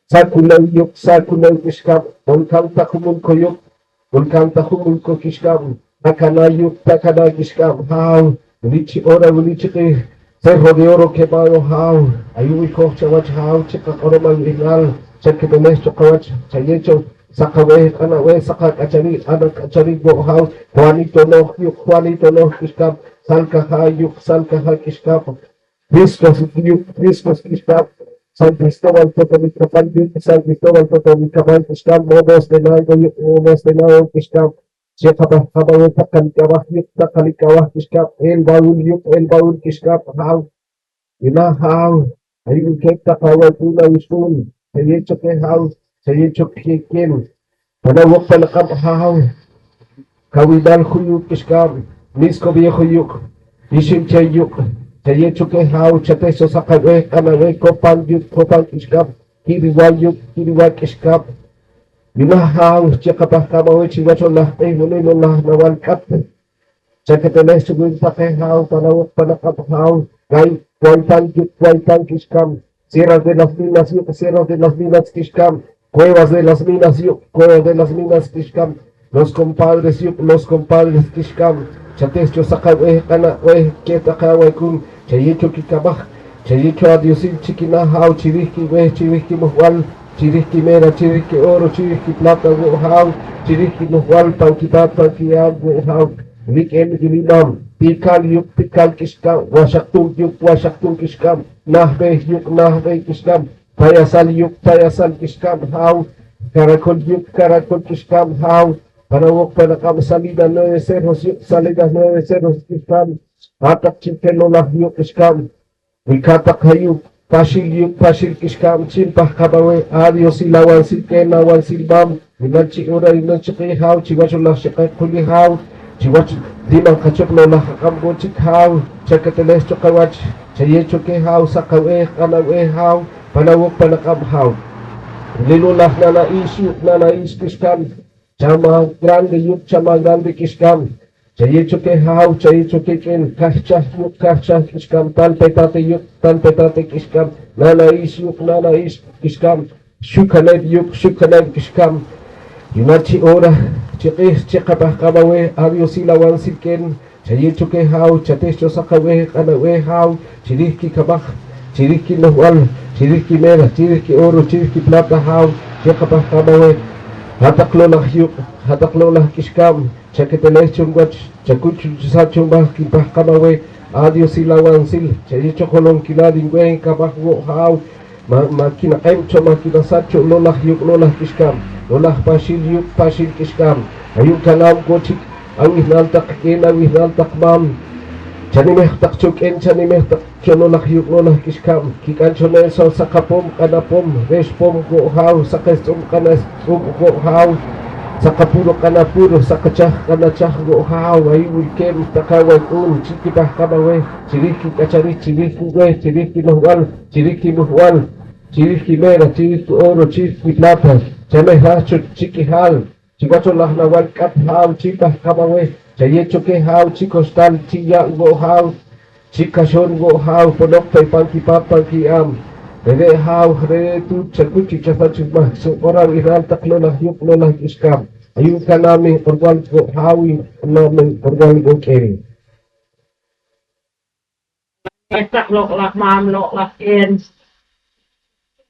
Sakulew yuuq', Sakulew k'ixkaab', Volcán Tajumulco yuuq', Volcán Tajumulco k'ixkaab', Tacaná yuuq', Tacaná k'ixkaab' haaw, wili chi hora, wili chi q'iij, Cerro de Oro Quemado haaw, ayu' wilkooj chawach haaw, chi qaq'orom ab'ihnaal, chaketelej cho qawach, chayeew cho saq ab'eeh, q'an ab'eeh, saq ak'achariik, q'an ak'achariik wo' haaw, Juanito Nooj yuuq', Juanito Nooj k'ixkaab', Salcajá yuuq', Salcajá k'ixkaab', Riscos yuuq', Riscos k'ixkaab', San Cristóbal Totonicapán yuuq', San Cristóbal Totonicapán k'ixkaab', Modos de Nago yuuq', Modos de Nago k'ixkaab', chi qapahqaam aweh, Taqalik Ab'aj yuuq', Taqalik Ab'aj k'ixkaab', El Baúl yuuq', El Baúl k'ixkaab' haaw. Yu'na haaw, ayu' wilkeeb' taqe awak'uun awixq'uun, chayeew cho keh haaw, chayeew cho keh keen. Pan awooq pan aq'ab' haaw, Kawinal Juyuuq' k'ixkaab', Misco Viejo yuuq', Iximchey yuuq', chayeew cho keh haaw, chateh cho saq aweh, q'an aweh, Copan yuuq', Copan k'ixkaab', Quiriwal yuuq', Quiriwal k'ixkaab'. Yu'naak haaw chi qapahqaam aweh chiwach loq' laj q'iij wili, loq' laj nawaal k'at. Chaketelej cho wiin taqe haaw pan awooq pan aq'ab' haaw, Kay, Waytan yuuq', Waytan k'ixkaab', Sierra de las Minas yuuq', Sierra de las Minas k'ixkaab', Cuevas de las Minas yuuq', Cuevas de las Minas k'ixkaab', Los Compadres yuuq', Los Compadres k'ixkaab'. Chateh cho saq ab'eeh, q'an ab'eeh keh taqe awak'uun, chayeew cho kikamaj, chayeew cho adiosil chi kinaah haaw chi riij kib'eeh, chi riij kino'jb'al, chi riij kimera, chi riij ki'oro, chi riij kiplata wo' haaw, chi riij kino'jb'al pan kipaat pan kiyaab' wo' haaw. Rik'in wili maam, Tikal yuuq', Tikal k'ixkaab', Waxaqtuun yuuq', Waxaqtuun k'ixkaab', Naah B'eeh yuuq', Naah B'eeh k'ixkaab', Payasal yuuq', Payasal k'ixkaab' haaw, Caracol yuuq', Caracol k'ixkaab' haaw, pan awooq pan aq'ab' Salinas Nueve Cerros yuuq', Salinas Nueve Cerros k'ixkaab', hat-taq chi ke loq' laj yuuq' k'ixkaab', wi hat-taq ayu', Paxil yuuq', Paxil k'ixkaab', chi npahqaam aweh, adiosil awansil k'een, awansil maam, yu'naak chi hora, yu'naak chi q'iij haaw, chiwach loq' laj xiq'eq wili haaw, chiwach ti man qachoq loq' laj aq'ab' wo' chik haaw, chaketelej cho qawach, chayeew cho keh haaw, saq ab'eeh, q'an ab'eeh haaw, pan awooq pan aq'ab' haaw. Wili loq' laj Nana Ix yuuq', Nana Ix k'ixkaab', Chama Grande yuuq', Chama Grande k'ixkaab', chayeew cho keh haaw, chayeew cho keh k'een, Kahchaj yuuq', Kahchaj k'ixkaab', Tal Petate yuuq', Tal Petate k'ixkaab', Nana Ix yuuq', Nana Ix k'ixkaab', Xukaneb' yuuq', Xukaneb' k'ixkaab'. Yu'naak chi hora, chi q'iij, chi qapahqaam aweh, adiosil awansil k'een, chayeew cho keh haaw, chateh cho saq ab'eeh, q'an ab'eeh haaw, chi riij kikamaj, chi riij kino'jb'al, chi riij kimera, chi riij ki'oro, chi riij kiplata haaw, chi qapahqaam aweh. Hat-taq loq' laj yuuq', hat-taq loq' laj k'ixkaab', chaketelej cho wach, chakuch cho chi sach cho mahk npahqaam aweh, adiosil awansil, chayeew cho holonkilaal nb'eeh nkamaj wo' haaw, ma', ma' kinaq'eb' cho, ma' kinasach cho loq' laj yuuq', loq' laj k'ixkaab', loq' laj Paxil yuuq', Paxil k'ixkaab', ayu' kanaab' wo' chik, ab'ihnaal taq k'een, ab'ihnaal taq maam, chanimej taq cho k'een, chanimej taq cho loq' laj yuuq', loq' laj k'ixkaab', kik'am cho ne so saq apom, q'an apom, rex pom wo' haaw, saq estz'ub', q'an estz'ub' wo' haaw, saq apuro, q'an apuro, saq achaj, q'an achaj wo' haaw, ayu' wilkeeb' taqe awak'uun chi kipahqaam aweh, chi riij kik'achariik, chi riij kib'eeh, chi riij kino'jb'al, chi riij kimuhb'al, chi riij kimera, chi riij ki'oro, chi riij kiplata, chamehraaj cho chi k'ihaal, chiwach loq' laj nawaal k'at haaw chi pahqaam aweh, chayeew cho keh haaw chi koxtaal, chi yaab' wo' haaw, chi kaxoon wo' haaw, ponoq pe pan kipaat pan kiyaab'. Re're' haaw, re're' tuut, chakuch cho chi sach cho mahk, xinq'or ab'ihnaal taq loq' laj yuuq', loq' laj k'ixkaab', ayu' kanaab' inq'orb'al wo' haaw, kanaab' inq'orb'al wo' k'een. Taq loq' laj maam, loq' laj k'een.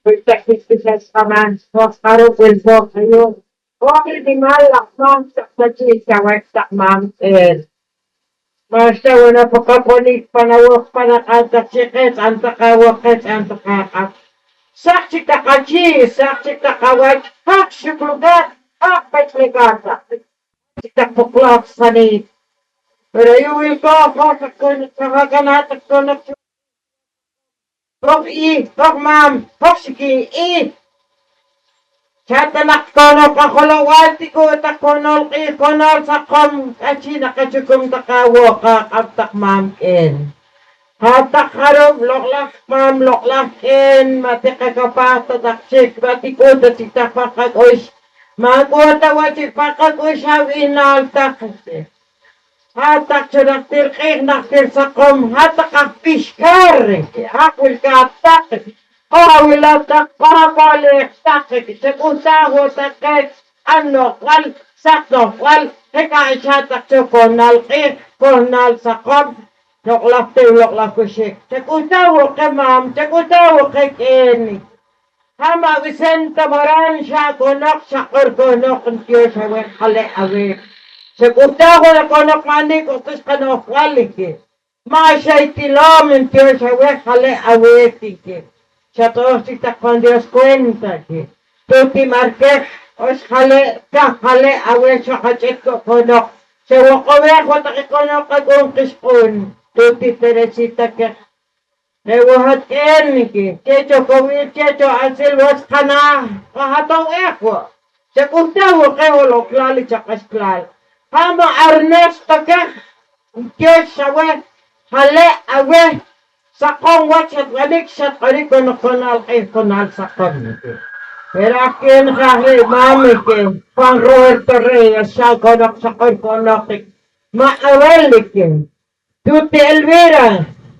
Wi taq k'isb'isaj qamaam, hoj jarub' wilkooj ayu'. Hoj rinimaal laj maam, taq chachii' chawach taq maam k'een. Ma'xta wo' napuqaponik pan awooq pan aq'ab' taq chi qetz'am taq awooq, qetz'am taq aq'ab'. Saq chik taq achii', saq chik taq awach, haj xuklikaat, haj pechlikaa taq. Chik taq puqlaj saniik. Pero ayu' wilkooj, hoj taq konoq, hoj ak'anaa taq konoq cho. Hoj iih, hoj maam, hoj xikin iih. Xa ta naq konoq ajolowal, tik'uu' taq konool q'iij, konool saqom, k'ahchi' naqachukum taq awooq aq'ab' taq maam k'een. Hat-taq jarub' loq' laj maam, loq' laj k'een, ma' tiqakapaaj ta taq chik, ma' tik'uu' ta chik taq pan qak'ux, ma' k'uu' ta wo' chik pan qak'ux ab'ihnaal taq. Hat-taq cho najtir q'iij, najtir saqom, hat-taq aj pixkar, haj wilkaat taq, hoj awilow taq, hoj ak'o'leej taq, chak'uhtaaj wo' taqe q'an no'jb'al, saq no'jb'al, je' k'axaa taq cho kohnal q'iij, kohnal saqom, loq' laj teew, loq' laj k'uxik. Chak'uhtaaj wo' qeh maam, chak'uhtaaj wo' qeh k'een. Ha' ma' Vicenta Morán, xa konoq, xaq'or konoq, ntiyoox aweh, jale' aweh. Xak'uhtaaj wo' konoq, ma' nik' oq ta xqano'jb'al, nki. Ma' xa itilom, ntiyoox aweh, jale' aweh, nki. Xatz'ooj chik taq pan Dios cuenta, nki. Tuut i Markej, ox jale', kaj jale' aweh, xojach'ik ko' konoq. Xawoq'owej wo' taq i konoq ak'uun qixq'uun. Tuut i Teresita Kej. Re' wo' hat k'een, nki, keh cho kowiil, keh cho asil wach qanaah, qajatob'ej wo'. Chak'uhtaaj wo' qeh holoklal i chaq'axkilal. Ha' ma' Ernesto Kej, Ntyoox aweh, jale' aweh, saqom wach xatb'anik, xatq'orik konoq konaal q'iij konaal saqom, nki. Pero aj keh nijaaj reh maam, nki, pan Roberto Reyes, xa konoq xaq'or konoq, ma' awel, nki. Tuut Elvira,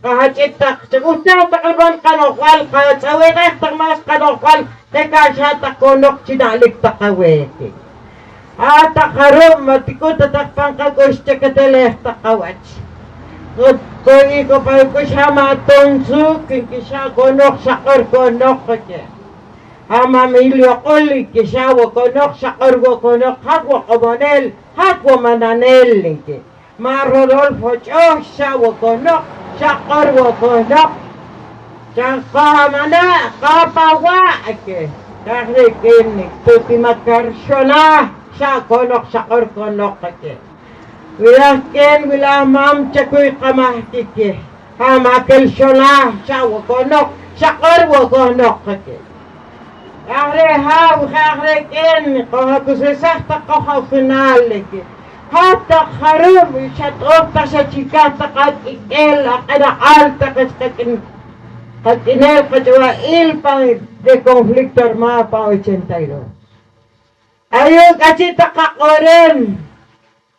qajach'ik taq, chak'uhtaaj taq riban qano'jb'al, qatz'aweej taq mas qano'jb'al, je' ka xa taq konoq chi na'lik taq aweh. Hat taq jarub' ma' tik'ut ta taq pan qak'ux, chaketelej taq awach. Ko, ko, i ko pan k'ux ha' ma' Tonsuuk, nki, xa konoq xaq'or konoq, nki. Ha' ma' Milio Q'ul, nki, xa wo' konoq xaq'or wo' konoq, hat wo' q'omonel, hat wo' mananel, nki. Ma' Rodolfo Ch'ooh, xa wo' konoq, xaq'or wo' konoq. Xa qamana', qapawa', nki. Kaj rik'in, tuut i ma' Karxola, xa konoq, xaq'or konoq, nki. Wilaj k'een, wilaj maam, chakuy qamahk, nki. Ha' ma' Karxola, xa wo' konoq, xaq'or wo' konoq, nki. Aj re' haaw, je aj re' k'een, qojakusesaj taq qojawjunal, nki. Hat taq jarub' xat'ooj taq xa chi kaj taq ak'ik'el, aq'enaq'al taq wach qak'in-, qak'inel qach'ab'a'il pan de conflicto armado pan ochenta y dos. Ayu' k'ahchi' taq qaq'orom,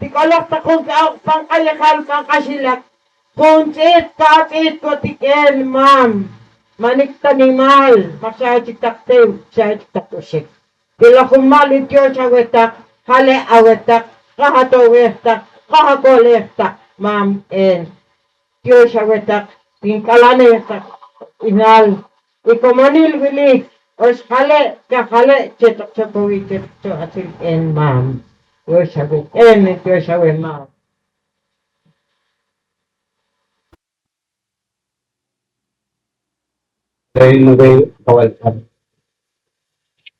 tik'oloq taq jun k'a'uq' pan q'ayejal, pan q'axilak, jun tz'iit, ka' tz'iit ko tik'een, maam, manik ta nimaal, maj xa chik taq tew, xa chik taq k'uxik. Til ajumaal i tyoox aweh taq, jale' aweh taq, qajatob'eej taq, qajako'leej taq, maam, k'een. Tyoox aweh taq, tink'alanej taq q'inal i komonil wili, ox jale', kajale', che taq cho kowil, che taq cho asil k'een, maam. Tyoox aweh k'een, tyoox aweh maam. Reh naweh qawal k'at.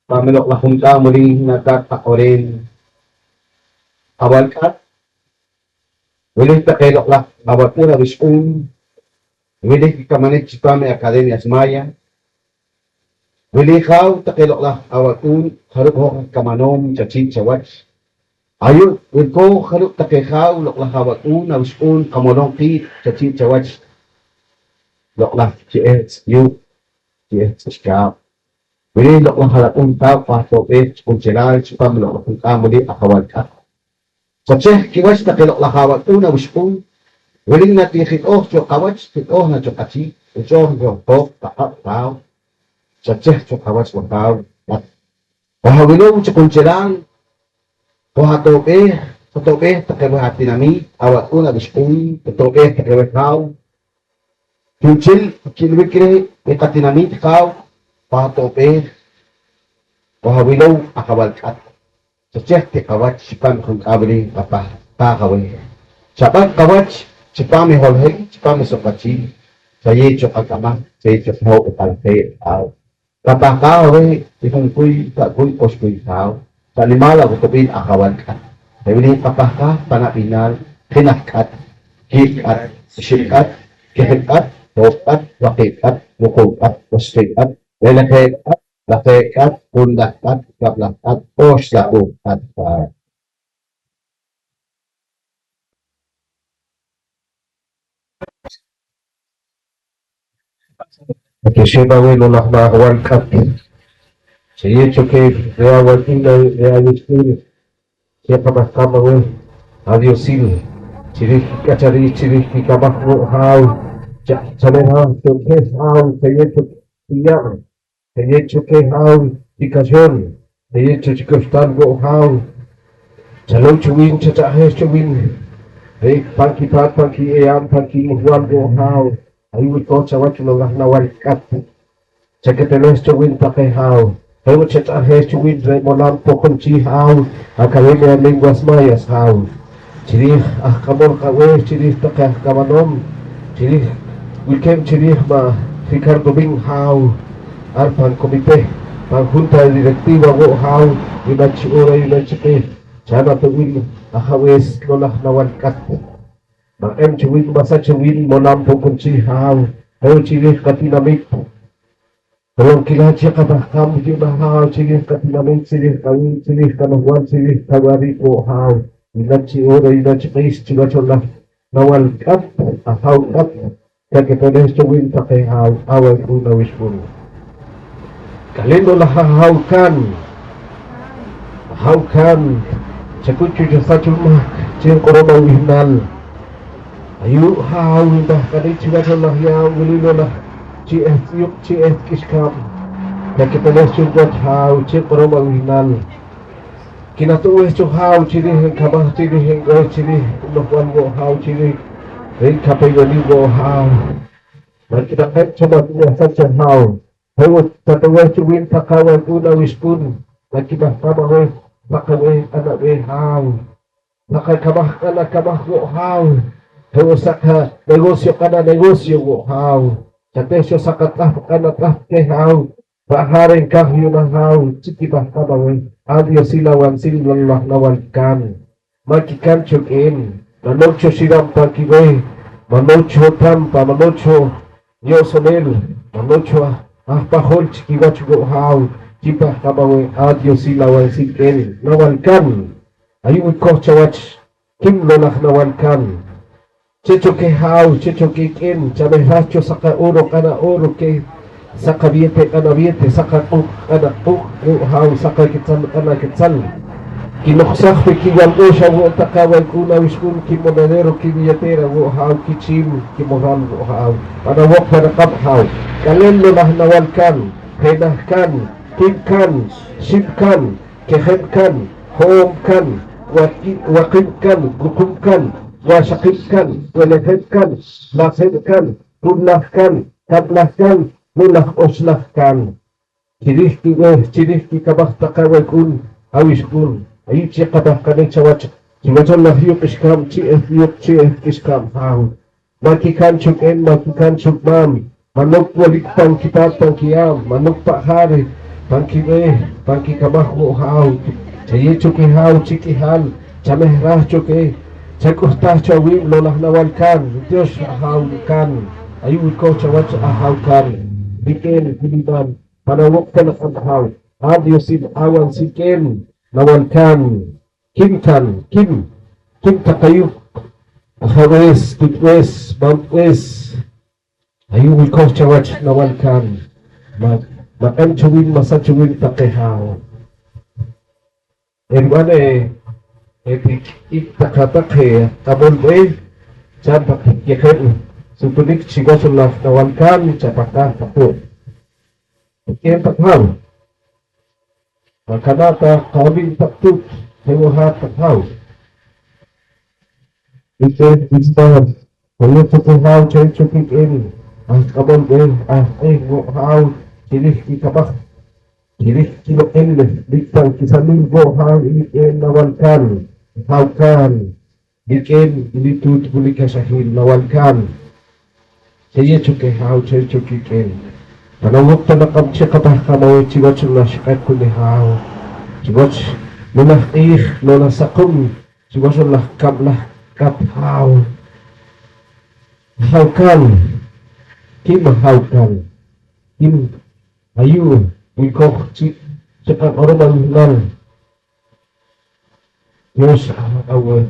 Pan i loq'laj junk'aam wili nakaat qaq'orom qawal k'at. Wilik taqe loq'laj awak'uun awixq'uun wilik kikamanik chipam i Academia Maya. Wili jaaw taqe loq'laj awak'uun, jarub' hoj aj kamanoom chachii' chawach. Ayu' wilkooj jarub' taqe jaaw loq'laj awak'uun awixq'uun qamolom qiib' chachii' chawach. Loq'laj Chi'ehtz' Yuuq', Chi'ehtz' Ixkaab'. Wili loq'laj awak'uun taaw pahto'b'eej chi q'unchelaal chipam i loq'laj junk'aam wili ajawal k'at. Chacheh kiwach taqe loq'laj awak'uun awixq'uun, wilik na ti jit'ooj cho qawach, jit'ooj na cho qachiij, jit'ooj na cho qooq, qaq'ab' taaw. Chacheh cho qawach wajaaw. Qojawilow chi q'unchelaal, qojatob'eej, qotob'eej taqe weh atinamiit, awak'uun awixq'uun, qotob'eej taqe weh jaaw. Chu'nchel ki'ilb'ik reh i qatinamiit jaaw, qojatob'eej, qojawilow ajawal k'at. Chacheh ti qawach chipam i junk'aam wili nqapahqaaj aweh. Chab'an qawach chipam i holohik, chipam i suqb'achil, chayeew cho qak'amam, chayeew cho qahoob' i q'alajeel jaaw. Qapahqaaj aweh i junkuy, ka'kuy, oxkuy jaaw, xa' nimaal awatob'il ajawal k'at. Je' wili nqapahqaaj pan ab'ihnaal: jenaj k'at, kiib' k'at, ixib' k'at, kijib' k'at, hoob' k'at, waqiib' k'at, wuquub' k'at, waxqiib' k'at, b'elejeb' k'at, lajeb' k'at, junlaj k'at, kab'laj k'at, oxlaj k'at. K'axem aweh loq' laj ajawal k'at. Chayeew cho keh reh awak'uun, reh awixq'uun, chi qapahqaam aweh adiosil chi riij kik'achariik, chi riij kikamaj wo' jaaw. Cha-, chaweh raaj cho keh jaaw, chayeew cho keh tiyaab'. Chayeew cho keh jaaw i kaxoon, chayeew cho chi k'uxtaal wo' jaaw. Chalow cho wiin, chach'a'jeej cho wiin reh pan kipaat, pan kiye'aab', pan kimuhb'al wo' jaaw. Ayu' wilkooj chawach loq' laj nawal k'at. Chaketelej cho wiin taqe jaaw. Je' wo' chach'a'jeej cho wiin reh Molaam Poqomchi' jaaw, Academia de Lenguas Mayas jaaw. Chi riij aj k'amol qab'eeh, chi riij taqe aj kamanoom, chi riij wilkeeb' chi riij ma' Ricardo Bin jaaw, ar pan comité, pan junta directiva wo' jaaw, yu'na chi hora, yu'na chi q'iij, cha'n ato'b'il ajab'ees loq' laj nawal k'at. Maq'em cho wiin, masach cho wiin Molaam Poqomchi' jaaw, je' wo' chi riij qatinamiit. Holonkilaal chi qapahqaam yu'na jaaw chi riij qatinamiit, chi riij qawii', chi riij qano'jb'al, chi riij qawa'riik wo' jaaw. Yu'na chi hora, yu'na chi q'iij, chi wach junaj. nawal K'at, Ajaaw K'at, chaketeleej cho wiin taqe haaw, aaw awik'uun awixq'uun. K'aleen loq laj Ajaaw Kan, Ajaaw Kan, chak'ut cho chasach cho mahk chi nq'orom awihnaal. Ayu' haaw npahqanik chiwach loq laj yaaw wili loq laj chi' eh tz'uyuq, chi' eh k'ixkaab', chaketeleej cho wach haaw chi nq'orom awihnaal. Kinato'b'eej cho haaw chiriij nkamaj, chiriij nb'eeh, chiriij no'jb'al wo' haaw, chiriij reh nkapew-elik wo' haaw. Ma' kinaq'eb' cho, ma' kinahsam cho haaw. Je' wo' chato'b'eej cho wiin taqe awik'uun awixq'uun, ma' kipahqaam aweh saq aweh q'an ab'eeh haaw. Saq akamaj q'an akamaj wo' haaw. Je' wo' saq anegocio q'an anegocio wo' haaw. Chateh cho saq atz'ahp q'an atz'ahp keh haaw. Pa' ha' reh nkaaj yu'naak haaw chi kipahqaam aweh, aaw Diosil awansil loq laj nawal Kan. Ma' kikan cho k'een, ma' noq cho xiram pan kib'eeh, ma' noq cho trampa, ma' noq cho yo'soneel, ma' noq cho aj pajol chi kiwach wo' haaw chi pahqaam aweh, aaw Diosil awansil k'een nawal Kan. Ayu' wilkooj chawach, kim loq laj nawal Kan. Che' cho keh haaw, che' cho keh k'een, chamehraj cho saq a-oro q'an a-oro keh, saq a-billete q'an a-billete, saq aq'uuq q'an aq'uuq wo' haaw, saq aketzal q'an aketzal. Kinoqsaj pe kiwalb'oox awo' taqe awik'uun awixq'uun, kimonedero, kibilletera wo' haaw, kichiim, kimoraal wo' haaw. Pan awoq pan aq'ab' haaw. K'aleen loq laj nawal Kan, jenaj Kan, kiib' Kan, xib' Kan, kejeb' Kan, ho'oob' Kan, waqi-, waqiib' Kan, wuquub' Kan, waxaqiib' Kan, b'elejeb' Kan, lajeeb' Kan, junlaj Kan, kab'laj Kan, nilaj oxlaj Kan. Chiriij kib'eeh, chiriij kikamaj taqe awik'uun awixq'uun, ayu' chi qapahqanik chawach, chiwach laj yuuq' k'ixkaab', chi eh yuuq', chi eh k'ixkaab' haaw. Ma' kikan cho k'een, ma' kikan cho maam, ma' noq wilik pan kipaat pan kiyaab', ma' noq pa' ha' reh pan kib'eeh, pan kikamaj wo' haaw. Chayeew cho keh haaw chi k'ihaal, chamehraj cho keh, chak'uhtaaj cho awiib' loq laj nawal Kan, Dios Ajaaw Kan, ayu' wilkooj chawach Ajaaw Kan, rik'een wili maam, pan awoq pan aq'ab' haaw, aaw Diosil awansil k'een nawal Kan. Kim Kan, kim, kim taq ayu', ajab'ees, tutb'ees, b'ab'ees, ayu' wilkooj chawach nawal Kan, ma-, maq'em cho wiin, masach cho wiin taqe haaw. Erib'an eh, etik'ik taq hat-taq eh q'ab'al b'eeh, cha'n taq kejeb' sutunik chiwach laj nawal Kan, chapahqaaj taq wo'. K'een taq haaw. Makanaa' ta qawil taq tuut, je' wo' hat taq haaw. Ich'eem k'isb'al, koyej cho keh haaw, ch'eem cho kik'in aj q'ab'al b'eeh, aj q'eeh wo' haaw, chiriij kikamaj, chiriij kiloq'il, lik pan kisanil wo' haaw, i k'een nawal Kan, haaw Kan. Rik'in i nituut wilik kaxahiil nawal Kan. Chayeew cho keh haaw, chayeew cho kik'in. Pan awoq pan aq'ab' chi qapahqaam aweh chiwach laj ixq'eq wili haaw, chiwach loq' laj q'iij, loq' laj saqum, chiwach loq' laj kab'laj k'at haaw. Haaw Kan, kim haaw Kan, kim ayu' wilkooj chi, chi qaq'orom awihnaal. Tyox aweh,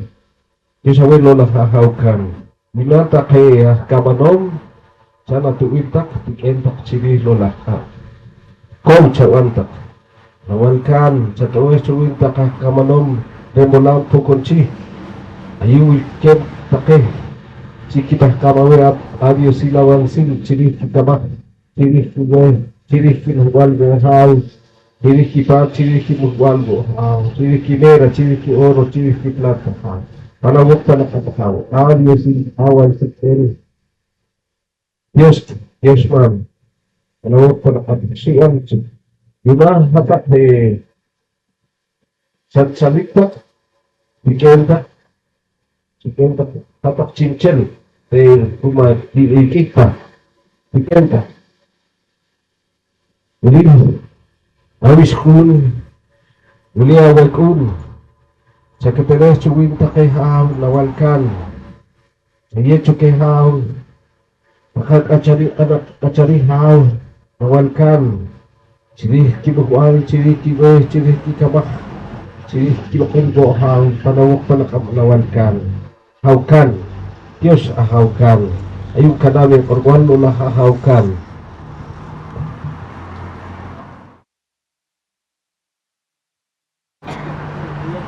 tyox aweh loq' laj Ajaaw Kan. Yu'naak taqe aj kamanoom, cha'n atu'b'il taq, tik'en taq chiriij loq' laj q'ab'. Kow chab'an taq. Nawal Kan, chato'b'eej cho wiin taq aj kamanoom reh Molaab' Poqomchi'. Ayu' wilkeeb' taqe chi kipahqaam aweh a-, adiosil awansil chiriij kikamaj, chiriij kib'eeh, chiriij kino'jb'al wo' haaw, chiriij kipaat, chiriij kimujb'al wo' haaw, chiriij kinera, chiriij ki'oro, chiriij kiplata haaw. Pan awoq pan aq'ab' haaw, adiosil awansil k'een. Tyox, tyox maam. Pan awoq pan aq'ab' xi'an chik. Yu'naak hat-taq, eh, Xat chalik taq, tik'en taq, tik'en taq, hat-taq chi'nchel, re' ru'um akik'ik pa, tik'en taq. Wili awixq'uun, wili awak'uun, chaketeleej cho wiin taqe haaw nawal Kan, chayeew cho keh haaw, Taq ak'achariik, q'an ak'achariik haaw, nawal Kan, chiriij kino'jb'al, chiriij kib'eeh, chiriij kikamaj, chiriij kiloq'il wo' haaw, pan awoq pan aq'ab' nawal Kan. Haaw Kan, Tyox Ajawkaam. Ayu' kanaab' inq'orb'al, loq' laj Ajawkaam.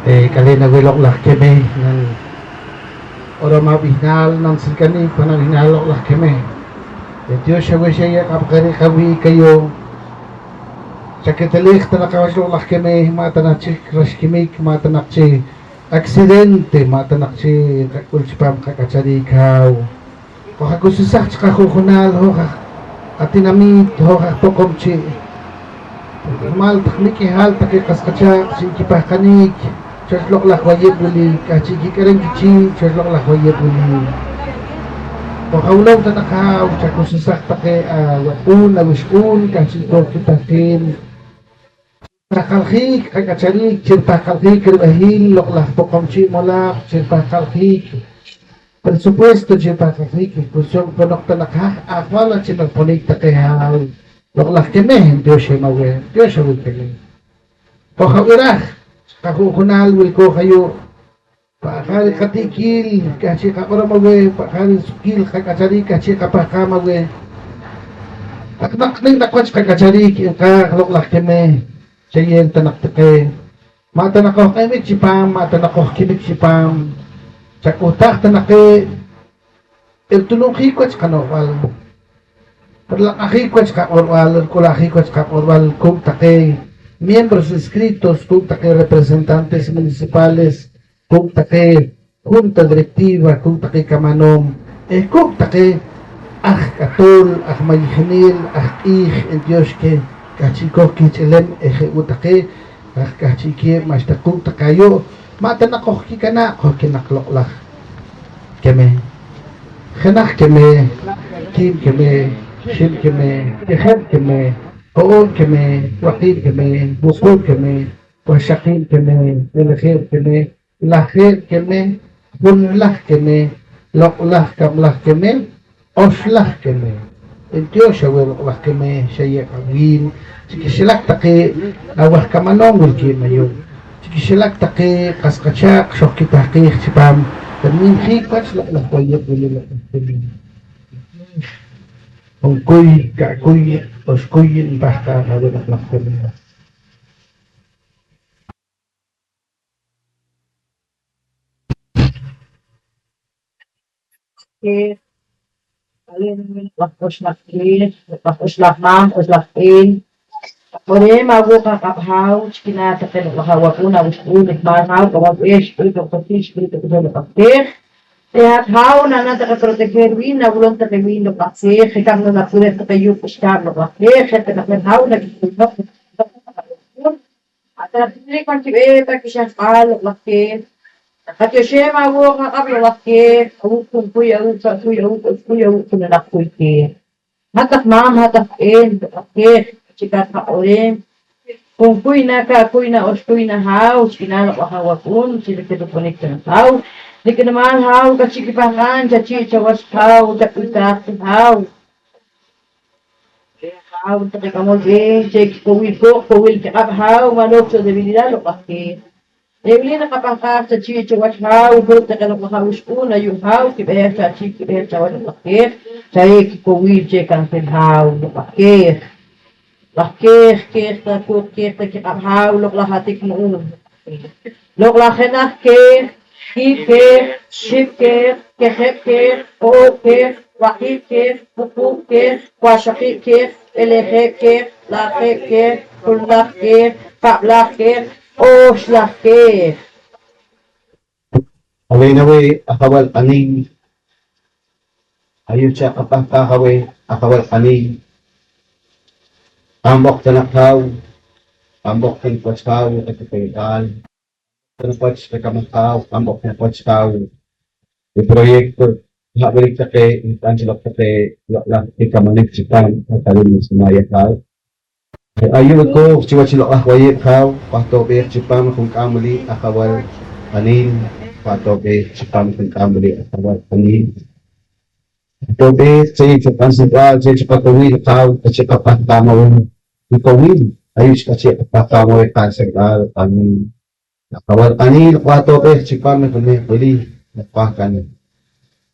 Eh, k'aleen aweh loq' laj Kemeh, nan q'orom ab'ihnaal, nan silkanik pan ab'ihnaal loq' laj Kemeh. Eh, tyox aweh xa ye'q'ab' qeh re' qawi'k ayu'. Chaketelej ta naq awach loq' laj Kemeh, ma' ta naq chik rax kimik, ma' ta naq chi accidente, ma' ta naq chi nqak'ul chipaam qak'achariik, haaw. Qojakusisaj chi qaju'junaal hoj aj qatinamiit, hoj aj Poqomchi'. Nimal taq nik' k'ihaal taqe qas qachaaq' chi nkipahqanik chuwach loq' laj wayib' wili, k'ahchi' kik'aram kichii' chuwach loq' laj wayib' wili. Qojawilow ta naq, haaw, chakusisaj taqe awak'uun, awixq'uun, k'ahchi' koj kitahqiin. Pahqaljiik qak'achariik, chi ripahqaljiik rib'ehiil loq' laj Poqomchi' Molaab', chi ripahqaljiik presupuesto, chi ripahqaljiik exposición, ponoq ta naq haj ajwal wach chi nariponik taqe, haaw, loq' laj Kemeh, ntyoxem aweh, ntyox aweh Kemeh. Qojab'iraj chi qaju'junaal wilkooj ayu', pa' jariik qati'kiil k'ahchi' qaq'orom aweh, pa' jariik suqkiil qak'achariik k'ahchi' qapahqaam aweh. Taq naq nik' naq wach qak'achariik nqaaj loq' laj Kemeh, chayeew ta naq taqe. Ma' ta naq qojq'eb'ik chipaam, ma' ta naq qojkimik chipaam. Chak'uhtaaj ta naq qeh ritununjiik wach qano'jb'al, rilaq'ajiik wach qaq'orb'al, rik'ula'jiik wach qaq'orb'al kuuk' taqe miembros inscritos, kuuk' taqe representantes municipales, kuuk' taqe junta directiva, kuuk' taqe kamanoom eh kuuk' taqe aj k'atool, aj mayijineel, aj q'iij, ntyox keh k'ahchi' koj kihch'ilem eh je' wo' taqe aj k'ahchi'keeb' ma'xta quuk' taqe ayu'. Ma' ta naq qojkikanaa' qojkinaq loq' laj Kemeh, jenaj Kemeh, kiib' Kemeh, xib' Kemeh, kijeb' Kemeh, ho'oob' Kemeh, waqiib' Kemeh, wuquub' Kemeh, waxaqiib' Kemeh, b'elejeb' Kemeh, lajeeb' Kemeh, junlaj Kemeh, loq' laj kab'laj Kemeh, oxlaj Kemeh. Ntyox aweh loq' laj Kemeh, xayeew awiin chi kixilak taqe awaj kamanoom wilkeeb' ayu', chi kixilak taqe qas qachaaq' xojkitahqiij chipaam rinimjiik wach loq' laj wayib' wili loq' laj Kemeh. Junkuy, ka'kuy, oxkuy npahqaaj aweh loq' laj Kemeh. Keh, aleen wach oxlaj keh, wach oxlaj maam, oxlaj q'iin. Q'oreem awooq aq'ab' haaw chi kinaah taqe loq' laj awak'uun, awixq'uun, nimaal haaw, k'amol b'eeh, xq'uun, k'amol b'eeh, xq'uun, k'amol b'eeh, keh. Re' hat haaw nanan taqe proteger wiin, nawilom taqe wiin loq' laj tzeej, je' rikab' nanapurem taqe yuuq' k'ixkaab' loq' laj tzeej, je' ta naq re' haaw nakik'uhtoq. Hat naq tijirik pan kib'eeh pan kixajb'al loq' laj keh. Naqatioxem awooq aq'ab' loq' laj keh, awuuk' junkuy, awuuk' ka'kuy, awuuk' oxkuy, awuuk' junlaj kuy keh. Hat aj maam, hat aj b'eeh, loq' laj keh, chi kat qaq'oreem. Junkuy na, ka'kuy na, oxkuy na haaw, chi kinaah loq' laj awak'uun, chi rikirupuniik cho naq haaw. Nik' nimaal haaw, k'ahchi' kipahqaam, chachii' chawach haaw, chak'uhtaaj chi haaw. Haaw taqe k'amol b'eeh, chi kikowil kooq, kowil kiq'ab' haaw, ma' nooj cho debilidad loq' laj keh. Re' wili naqapahqaaj chachii' chawach haaw, ruuk' taqe loq' laj awixq'uun ayu' haaw, kib'eeh chachii', kib'eeh chawach loq' laj keh, xa re' kikowil chi kansil haaw loq' laj keh. Laj keh, keh ta kuuk', keh ta kiq'ab' haaw, loq' laj atik mu'uun. Loq' laj jenaj keh, kiib' keh, xib' keh, kijeb' keh, ho'oob' keh, waqiib' keh, wuquub' keh, waxaqiib' keh, b'elejeb' keh, lajeeb' keh, junlaj keh, kab'laj keh, oxlaj keh. Aleen aweh ajawal q'aniil, ayu' chi aqapahqaaj aweh ajawal q'aniil. Q'anb'oq ta naq haaw, q'anb'oq ta naq wach haaw i qak'uhtumb'al, q'anb'oq ta naq wach qakamaj haaw, q'anb'oq ta naq wach haaw i proyecto, ha' wilik taqe nk'am chi loq' taqe loq' laj kikamanik chipaam i qak'aleen i Sumaya haaw. Ayu' wilkooj chiwach i loq' laj Wayeb' haaw, pahto'b'eej chipaam i junk'aam wili ajawal q'aniil, pahto'b'eej chipaam i junk'aam wili ajawal q'aniil. Pahto'b'eej chi cho q'ansilb'al, chi cho qakowil haaw, chi qapahqaam aweh i kowil, ayu' chi k'ahchi' qapahqaam aweh q'ansilb'al q'aniil. Ajawal q'aniil, pahto'b'eej chipaam i junlaj wili, pahqanik.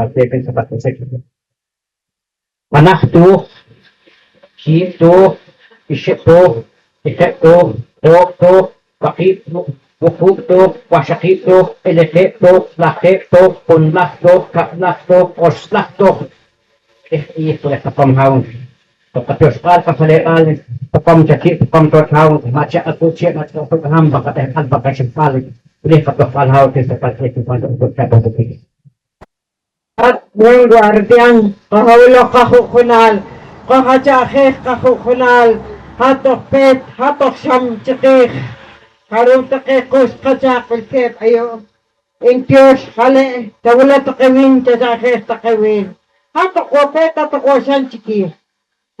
pa teep i sa pa teesik. Jenaj tuuj, kiib' tuuj, ixib' tuuj, tijeb' tuuj, oob' tuuj, waqiib' tuuj, wuquub' tuuj, waxaqiib' tuuj, b'eleqeeb' tuuj, lajeeb' tuuj, junlaj tuuj, kab'laj tuuj, oxlaj tuuj. Q'ij q'iij wili qapam haaw, pan qatyoxb'al qajaleeb'al, pam chakib' pam tooch haaw, ma' chi qak'uch chee' ma' chi qak'uch qaham pan qatehq'al pan qaxipb'al, wili qatojb'al haaw, tinsab'al q'iij pan qatioxb'al qajaleeb'al. Hat buen guardián, qojawiloj qaju'junaal, qojacha'jeej qaju'junaal, hat toj peet, hat toj xam chiqiij, jarub' taqe quch qachaaq' wilkeeb' ayu'. Intiox jale', chawilow taqe wiin, chacha'jeej taqe wiin, hat toj wo' peet, hat toj wo' xam chikiij.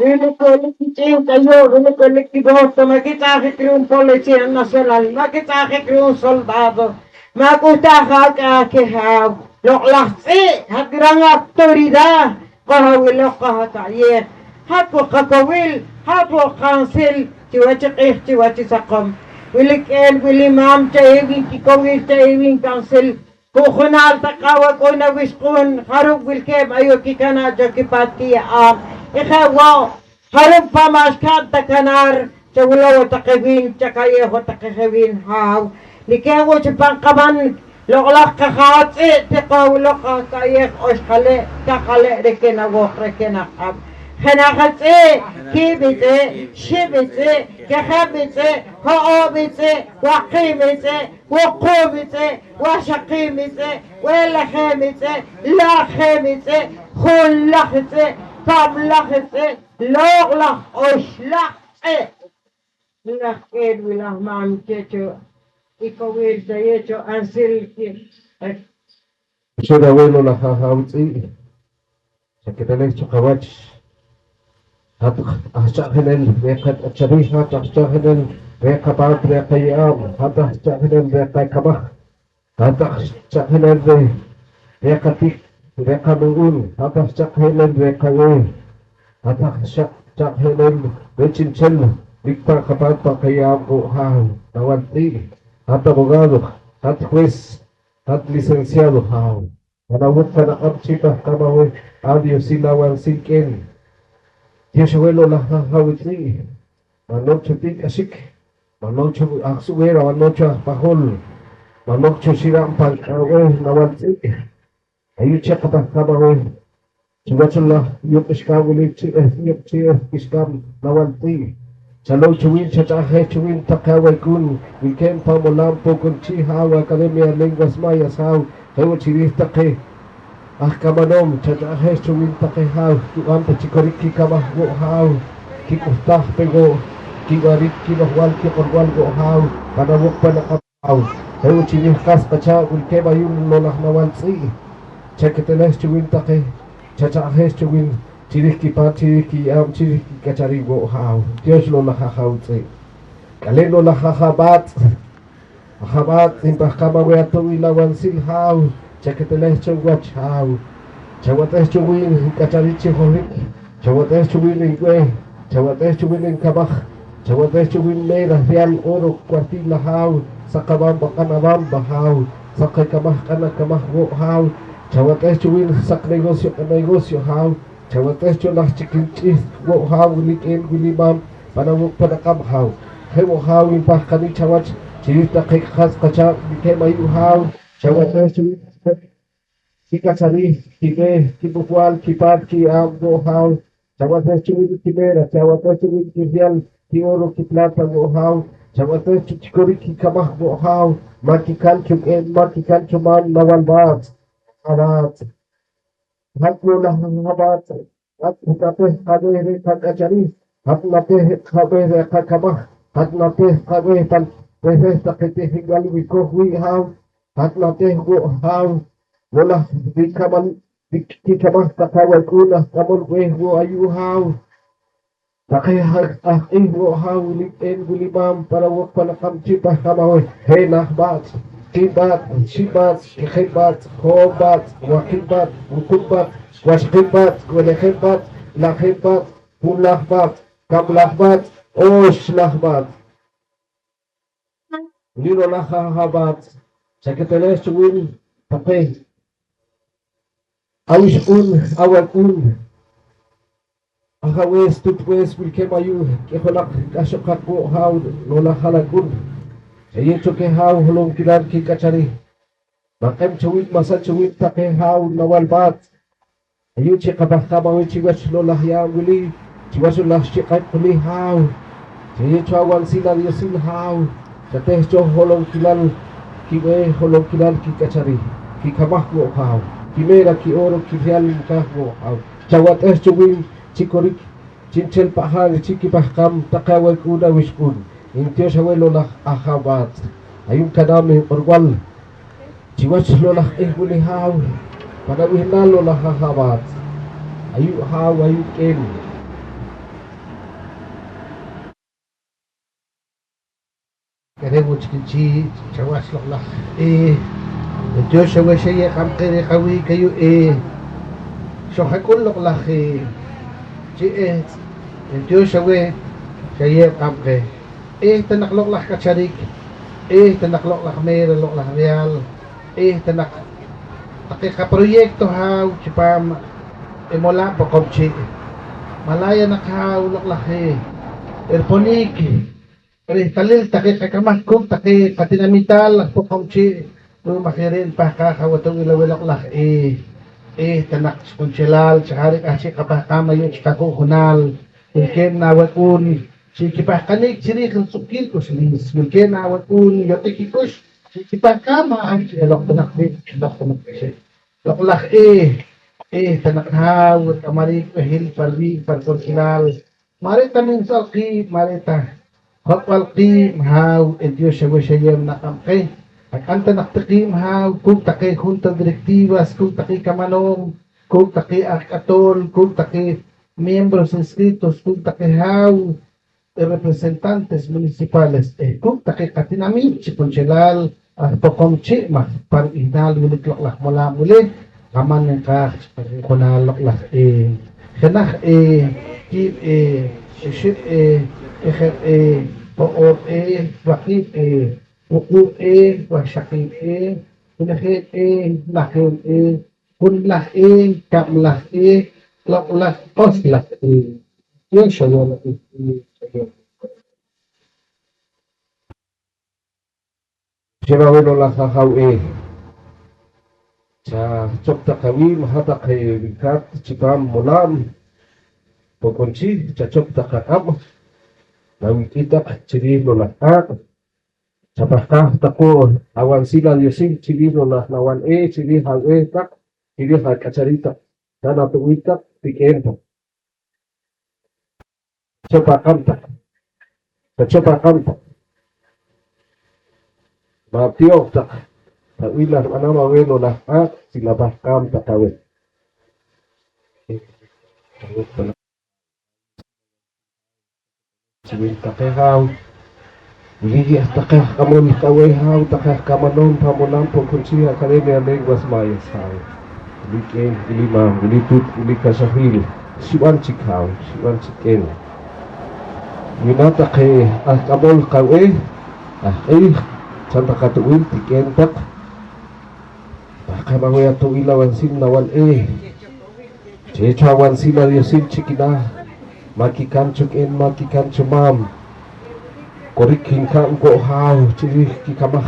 Wilik wilik kich'iil k'ayu'l, wilik wilik kiboot, ma' kitz'ajik ru'um Policía Nacional, ma' kitz'ajik ru'um soldado, ma' k'uhtaj ak'aak kihaaw. Loq'laj tz'i', hat gran autoridad, qojawiloj qojata'yeej, hat wo' qakowil, hat wo' qansil chiwach i q'iij chiwach i saqom. Wilik k'een, wili maam cha'iw wiin kikowil, cha'iw wiin kansil, ju'junaal taq awak'uun awixq'uun jarub' wilkeeb' ayu' kikanaa' cho kipaat kiye'aab'. Y je' wo', jarub' pa' ma' xka'n ta kanaar, chawilow wo' taqe wiin, chaka'yeej wo' taqe je wiin haaw. Nik'eem wo' chi pan qab'an, loq'laj qajaaw tz'i', tiqowiloq qaka'yeej, oxjale', kajale', reh kenawooq, reh kenaq'ab'. Jenaj tz'i', kiib' tz'i', xib' tz'i', kijeb' tz'i', ho'oob' tz'i', waqiib' tz'i', wuquub' tz'i', waxaqiib' tz'i', b'elejeeb' tz'i', lajeeb' tz'i', junlaj tz'i', kab'laj tz'i', loq'laj oxlaj tz'i'. Laj k'een, wilaj maam, keh cho i kowil, chayeew cho ansil ki-, Xew aweh loq'laj ajaaw tz'i', xakitelej cho qawach. Hat aj cha'jelel reh qachariik, hat aj cha'jelel reh qapaat, reh qaye'aab', hat aj cha'jelel reh qakamaj, hat aj cha'jelel reh, reh qatik, reh qanu'uul, hat aj cha'jelel reh qab'eeh, hat aj cha'jelel reh chi'nchel nik' pan qapaat pan qaye'aab' wo' haaw, nawal tz'i', hat abogado, hat juez, hat licenciado haaw. Pan awooq pan aq'ab' chi pahqaam aweh, aw Diosil awansil k'een. Tiyoox aweh loq'laj ajaaw tz'i', b'anooj cho tink'axik, b'anooj cho aj subeer, b'anooj cho aj pajol, b'anooj cho xiraab' pan aweh nawal tz'i'. Ayu' chi qapahqaam aweh chiwach loq'laj yuuq' k'ixkaab' wilik chi eh yuuq' chi eh k'ixkaab' nawal tz'i'. Chalow cho wiin, chach'a'jeej cho wiin taqe awak'uun wilkeeb' pan molaab' Poqomchi' haaw, Academia de Lenguas Mayas haaw, je' wo' chiriij taqe aj kamanoom, chach'a'jeej cho wiin taqe haaw, yu'aab' ta chi korik kikamaj wo' haaw, kik'uhtaaj pe wo' kiwarik, kino'jb'al, kiq'orb'al wo' haaw pan awooq pan aq'ab' haaw. Je' wo' chiriij qas qachaaq' wilkeeb' ayu' loq'laj nawal tz'i', chakitelej cho wiin taqe, chacha'jeej cho wiin chi riij kipaat, chi riij kiye'aab', chi riij kik'achariik wo' haaw. Tiyoox loq' laj Ajaaw Tz'e'. K'aleen loq' laj Ajaaw B'aatz'. Ajaaw B'aatz', npahqaam aweh ato'b'il awansil haaw, chaketelej cho wach haaw. Chawat'ej cho wiin nk'achariik chi holohik, chawat'ej cho wiin nb'eeh, chawat'ej cho wiin nkamaj, chawat'ej cho wiin meera, rial, oro, cuartil haaw, saq awaab' aq'an awaab' haaw, saq akamaj aq'an akamaj wo' haaw, chawat'ej cho wiin saq negocio aq'an negocio haaw, chawat'ej cho laj chik ch'ihch' wo' haaw, wilik k'een, wilik maam, pan awooq pan aq'ab' haaw. Je' wo' haaw, npahqanik chawach chi riij taqe qas qachaaq' wilkeeb' ayu' haaw, chawat'ej cho wiin kik'achariik, kib'eeh, kib'ujb'al, kipaat, kiye'aab' wo' haaw, chawat'ej cho wiin kimeera, chawat'ej cho wiin kirial, ki-oro, kiplata wo' haaw, chawat'ej cho chi korik kikamaj wo' haaw, ma' kikal cho k'een, ma' kikal cho maam, nawal B'aatz', Ajaaw B'aatz'. Hat loq' laj Ajaaw B'aatz', hat nateh qab'eeh reh qak'achariik, hat nateh qab'eeh reh qakamaj, hat nateh qab'eeh pan reh reh taqe tijinb'al wilkooj wii' haaw, hat nateh wo' haaw loq' laj rikaman-, rik-, kikamaj taqe awak'uun aj k'amol b'eeh wo' ayu' haaw. Taqe aj, aj q'iij wo' haaw, wilik k'een, wilik maam, pan awooq pan aq'ab' chi pahqaam aweh. Jenaj B'aatz', kiib' B'aatz', xib' B'aatz', kijib' B'aatz', ho'oob' B'aatz', waqiib' B'aatz', wuquub' B'aatz', waxaqiib' B'aatz', b'elejeeb' B'aatz', lajeeb' B'aatz', junlaj B'aatz', kab'laj B'aatz', oxlaj B'aatz'. Wili loq' laj Ajaaw B'aatz', chaketelej cho wiin taqe awixq'uun, awak'uun, ajawees, tutwees, wilkeeb' ayu' k'ijolaq k'axoqaq wo' haaw loq' laj ha'lak'uun. Chayeew cho keh haaw holonkilal kik'achariik. Maq'eb' cho wiin, masach cho wiin taqe haaw nawal B'aatz'. Ayu' chi qapahqaam aweh chiwach loq' laj ye'aab' wili, chiwach loq' laj xchiq'ak wili haaw. Chayeew cho awansil adiosil haaw, chateh cho holonkilal kib'eeh, holonkilal kik'achariik, kikamaj wo' haaw, kimeera, ki-oro, kirial nkaaj wo' haaw. Chawat'ej cho wiin chi korik chi'nchel pa' ha' richik kipahqaam taqe awak'uun awixq'uun, ntiyoox aweh loq' laj Ajaaw B'aatz'. Ayu' nkanaam i q'orb'al chiwach loq' laj q'iij wili haaw, pan ab'ihnaal loq' laj Ajaaw B'aatz', ayu' haaw, ayu' k'een. Re' wo' chik nchii' chawach loq' laj, eh, ntiyoox aweh xayeew q'ab' qeh reh qawiik ayu', eh, xojk'ul loq' laj, eh, chi ehtz', ntiyoox aweh xayeew q'ab' qeh. Eh ta naq loq' laj k'achariik, eh ta naq loq' laj meera, loq' laj real, eh ta naq taqe qaproyecto haaw chipaam i molaab' Poqomchi'. Malaaya naq haaw loq' laj, eh, riponik rehtalil taqe qakamaj kuuk' taqe qatinamital aj Poqomchi'. Ru'um aj re' npahqaaj aweh ato'b'il aweh loq' laj, eh, eh ta naq chi qunchelaal chi jariik k'ahchi' qapahqaam ayu' chi qaju'junaal, wilkeeb' na awak'uun chi kipahqanik chi riij ritz'uhkiil k'uxliis, wilkeeb' na awak'uun yot'ik kik'ux chi kipahqaam aweh chi eloq ta naq wiik, eloq ta naq k'ixik. Loq' laj, eh, eh ta naq haaw rik'amariik b'ehil pa riwii' pa riko'lkilal, ma' re' ta nimsal qiib', ma' re' ta jot'b'al qiib' haaw, ntiyoox aweh xayeew naq q'ab' qeh. Ak'am ta naq ti qiib' haaw kuuk' taqe junta directivas, kuuk' taqe kamanoom, kuuk' taqe aj k'atool, kuuk' taqe miembros inscritos, kuuk' taqe haaw representantes municipales, eh, kuuk' taqe qatinamiit chi qunchelaal aj Poqomchi' maj pa rib'ihnaal wilik loq' laj molaab' wili, qamaam nqaaj chi qaju'junaal loq' laj, eh, jenaj, eh, kiib', eh, oxib', eh, ki'ib', eh, ho'oob', eh, waqiib', eh, wuquub', eh, waxaqiib', eh, b'elejeeb', eh, lajeeb', eh, junlaj, eh, kab'laj, eh, loq' laj, oxlaj, eh. Tiyoox aweh loq'. Xew aweh loq' laj Ajaaw, eh, chachop taq awiib' hat taq, eh, wilkaat chipaam molaab' Poqomchi', chachop taq aq'ab', nawik'ik taq chi riij loq' laj q'aaq', chapahqaaj taq wo' awansil adiosil chi riij loq' laj nawal, eh, chi riij ab'eeh taq, chi riij ak'achariik taq, ta nato'b'ik taq, tik'eem taq. Chop aq'ab' taq, chachop aq'ab' taq. Ma' tiyo'q taq, tab'il laj b'anam aweh loq' laj q'aaq' chi napahqaam taq aweh. Chiwil taqe haaw, wili aj taqe aj k'amol qaweh haaw, taqe aj kamanoom pan Molam Poqomchi' Academia Lenguas Mayas haaw. Wili k'een, wili maam, wili tuut, wili kaxajil, xib'an chik haaw, xib'an chik k'een. Yu'na taqe aj k'amol qaweh, aj q'iij, chan taq ato'b'il tik'een taq. Pahqaam aweh ato'b'il awansil nawal eeh. Ch'eech cho awansil adiosil chi kinaah, ma' kikan cho k'een, ma' kikan cho maam. Korik nka'n wo' haaw chi riij kikamaj.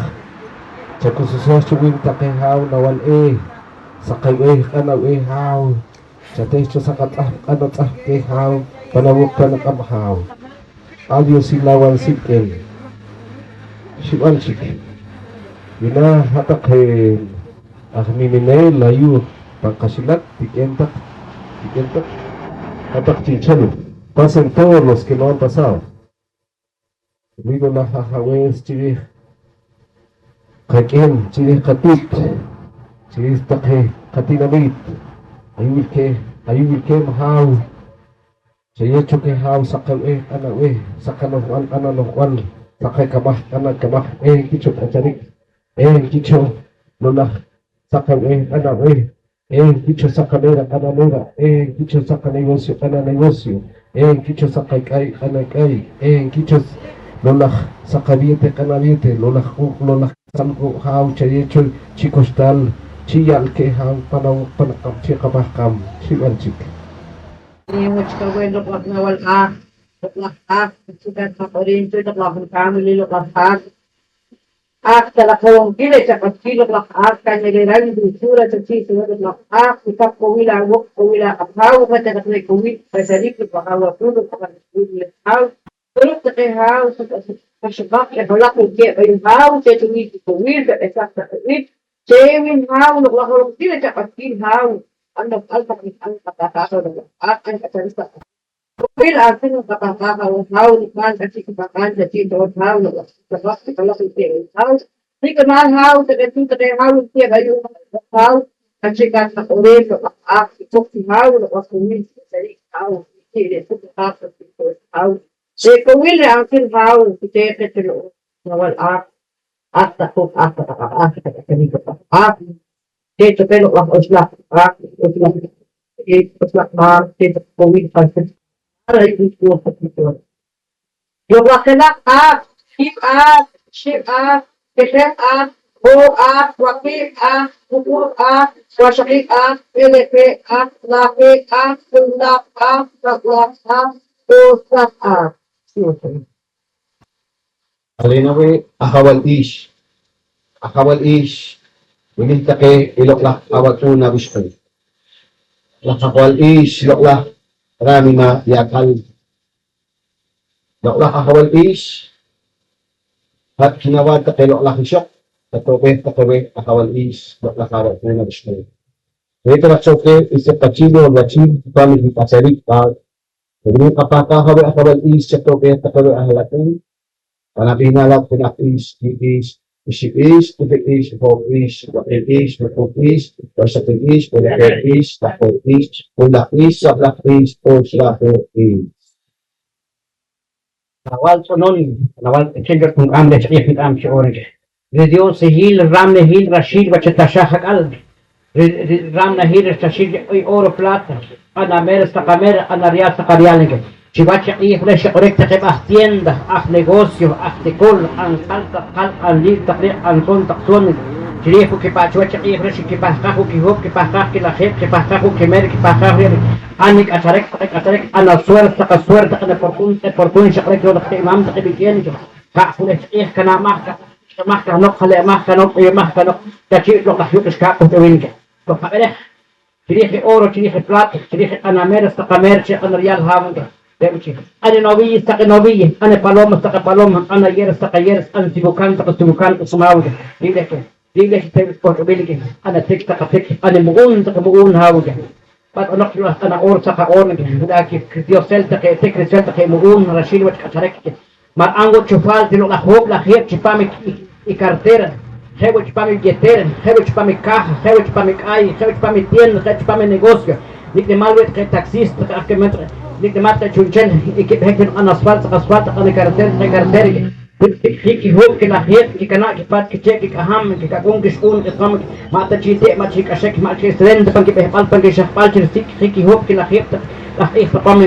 Chakususaj cho wiin taqe haaw nawal eeh. Saqaweh q'an aweh haaw. Chateh cho saqatz'ahp q'an atz'ahp keh haaw pan awooq pan aq'ab' haaw. Adiosil awansil k'een. Xib'an chik. Yu'na hat-taq aj niminel ayu' pan qaxilak, tik'een taq, tik'een taq. Hat-taq chi'nchel, pasen todos los que no han pasado. Wili laj ajawees chi riij qak'een, chi riij qati't, chi riij taqe qatinamiit. Ayu' wilkeem, ayu' wilkeem haaw. Chayeew cho keh haaw, saqaweh q'an aweh, saqano'jb'al q'an ano'jb'al, saqakamaj q'an akamaj, eh nki cho k'acharik, eh nki cho loq' laj saqaweh q'an aweh, eh nki cho saqameera q'an ameera, eh nki cho saqanegocio q'an anegocio, eh nki cho saqak'ay q'an ak'ay, eh nki cho loq' laj saqabiete q'an abiete, loq' laj q'uuq, loq' laj k'atzal wo' haaw, chayeew cho chi koxtal chi ya'l keh haaw pan awooq pan aq'ab' chi qapahqaam, xib'an chik. Nim wach kaweh loq' laj nawal aaq, loq' laj aaq, chi kat qaq'orin cho loq' laj ruk'aam wili loq' laj aaq. Aaq, xa laj qawoonkil reh chaq'otkil loq' laj aaq, kan re're'ra i dulzura chachii' chiwach loq' laj aaq, ikap kowil awooq, kowil aq'ab' haaw, hat-taq re' kowil, k'acharik loq' laj awatuun, loq' laj awatuun haaw. Ruuk' taqe haaw, xa xib'aq k'ijolaq wilkeeb' ayu' haaw, ch'eech kowil, kikowil, keb'esaj taq kowil, che wiin haaw, loq' laj woonkil reh chaq'otkil haaw, q'an no'jb'al taq niq'an qapahqaaj aweh loq' laj aaq, q'an k'acharik taq. Kowil asin nqapahqaaj aweh haaw, niq'an k'ahchi' kipahqaam chachii' cho wach haaw, loq' laj k'ijolaq wilkeeb' ayu' haaw, nik'amal haaw, taqe tuut taqe haaw wilkeeb' ayu' haaw, k'ahchi' kat qaq'oreem loq' laj aaq, chik chi haaw, loq' laj kowil, k'acharik haaw, wilkeeb' re' tuut taqe haaw, k'ahchi' cho wach haaw. Re' kowil re' asil haaw, kiteew keh cho loq' laj nawal aaq, aaq taq quq, aaq taq aq'ab', aaq taq k'acharik loq' laj aaq, keh cho keh loq' laj oxlaj aaq, oxlaj, oxlaj maam, keh cho kowil qasik. Loq' laj jenaj aaq, kiib' aaq, xib' aaq, kijeb' aaq, hoob' aaq, waqiib' aaq, wuquub' aaq, waxaqiib' aaq, b'elejeeb' aaq, lajeeb' aaq, junlaj aaq, kab'laj aaq, oxlaj aaq. Aleen aweh Ajawal Iix. Ajawal Iix, wili taqe i loq' laj awatuun awixq'uun. Laj Ajawal Iix, loq' laj raanima yak'al. Loq' laj Ajawal Iix, hat kinawaal taqe loq' laj ixoq, xato'b'eej taq aweh Ajawal Iix, loq' laj awatuun awixq'uun. Re' ta laj cho keh i suq qachiil yo'l wachiil chipam i kik'acharik b'aak. Re' wili nqapahqaaj aweh Ajawal Iix, xato'b'eej taq aweh aha'lak'uun. Pan ab'ihnaal hat jenaj iix, kiib' iix, ixib' iix, tijib' iix, hoob' iix, waqiib' iix, wuquub' iix, waxaqiib' iix, b'elejeeb' iix, lajeeb' iix, junlaj iix, kab'laj iix, oxlajeeb' iix. Nawal tz'unon, nawal t'ikin cho junk'aam reh chi q'iij, junk'aam chi oor nki. Re' Dios rihiil, ramnahil, raxiil wach i taxaaj ak'al. Re', re' ramnahil reh taxil i oro, plata, q'anameer, saqameer, q'anaryal, saqaryal, nki. Chiwach i q'iij wili xiq'orik taqe b'aj tienda, aj negocio, aj tikol, q'anqal taq qal, q'anliib' taq riiq', q'anton taq toon, nki. Chiriij wo' kipah chiwach i q'iij wili xikipahqaj wo' kihoob', kipahqaj kilajeeb', kipahqaj wo' kimeer, kipahqaj riiq', q'an i k'acharik, taqe k'acharik, q'an asuerta, taqe suerta, q'an i porkun, taqe porkun xiq'orik cho naq ti' maam taqe b'ik'een, nki. Ha' juneq chi q'iij kanab'aj ka, kamaj kahnoq, jale'maj kahnoq, b'eemaj kahnoq, chachii' loq' laj yuuq' xkaab' k'uhtb'il, nki. Loq' qab'erej chiriij i oro, chiriij i plata, chiriij i q'anameer, saqameer, chi q'anaryal haaw, nki. Re' chi q'an i noviya, saq i noviya, q'an i paloma, saq i paloma, q'an i hierro, saq i hierro, q'an i sigukan, saq i sigukan, usmaw, nki. Re' wili, re' wili chi tew k'uhtb'il, nki. Q'an i tik, saq i tik, q'an i mu'uun, saq i mu'uun haaw, nki. P'at onoq chi wach q'an a'oor, saq a'oor, nki. Re' keh diosel taqe tik, risel taqe mu'uun, raxiil wach k'acharik, nki. Ma' ri'an wo' cho falta i loq' laj hoob' lajeeb' chipam i, i, i cartera, je' wo' chipam i billetera, je' wo' chipam i caja, je' wo' chipam i k'aay, je' wo' chipam i tienda, je' chipam i negocio. Nik' nimaal wii' taqe taxista, taqe aj k'amem, taqe nik' nimaal taqe chu'nchel nkib'ehik cho niq'an asfalto, taq asfalto, taq'an i carretera, taqe carretera, kikihub' kilajiik, kikanaa' kipaat kichee', kik'aham, kik'ak'uun, kixq'uun, k'isam, ma' ta chik teeb', ma' chik k'axik, ma' chik estreno ta pan kib'ehb'al, pan kixajb'al chi risik' kikihub' kilajiik taq aj q'iij toqom.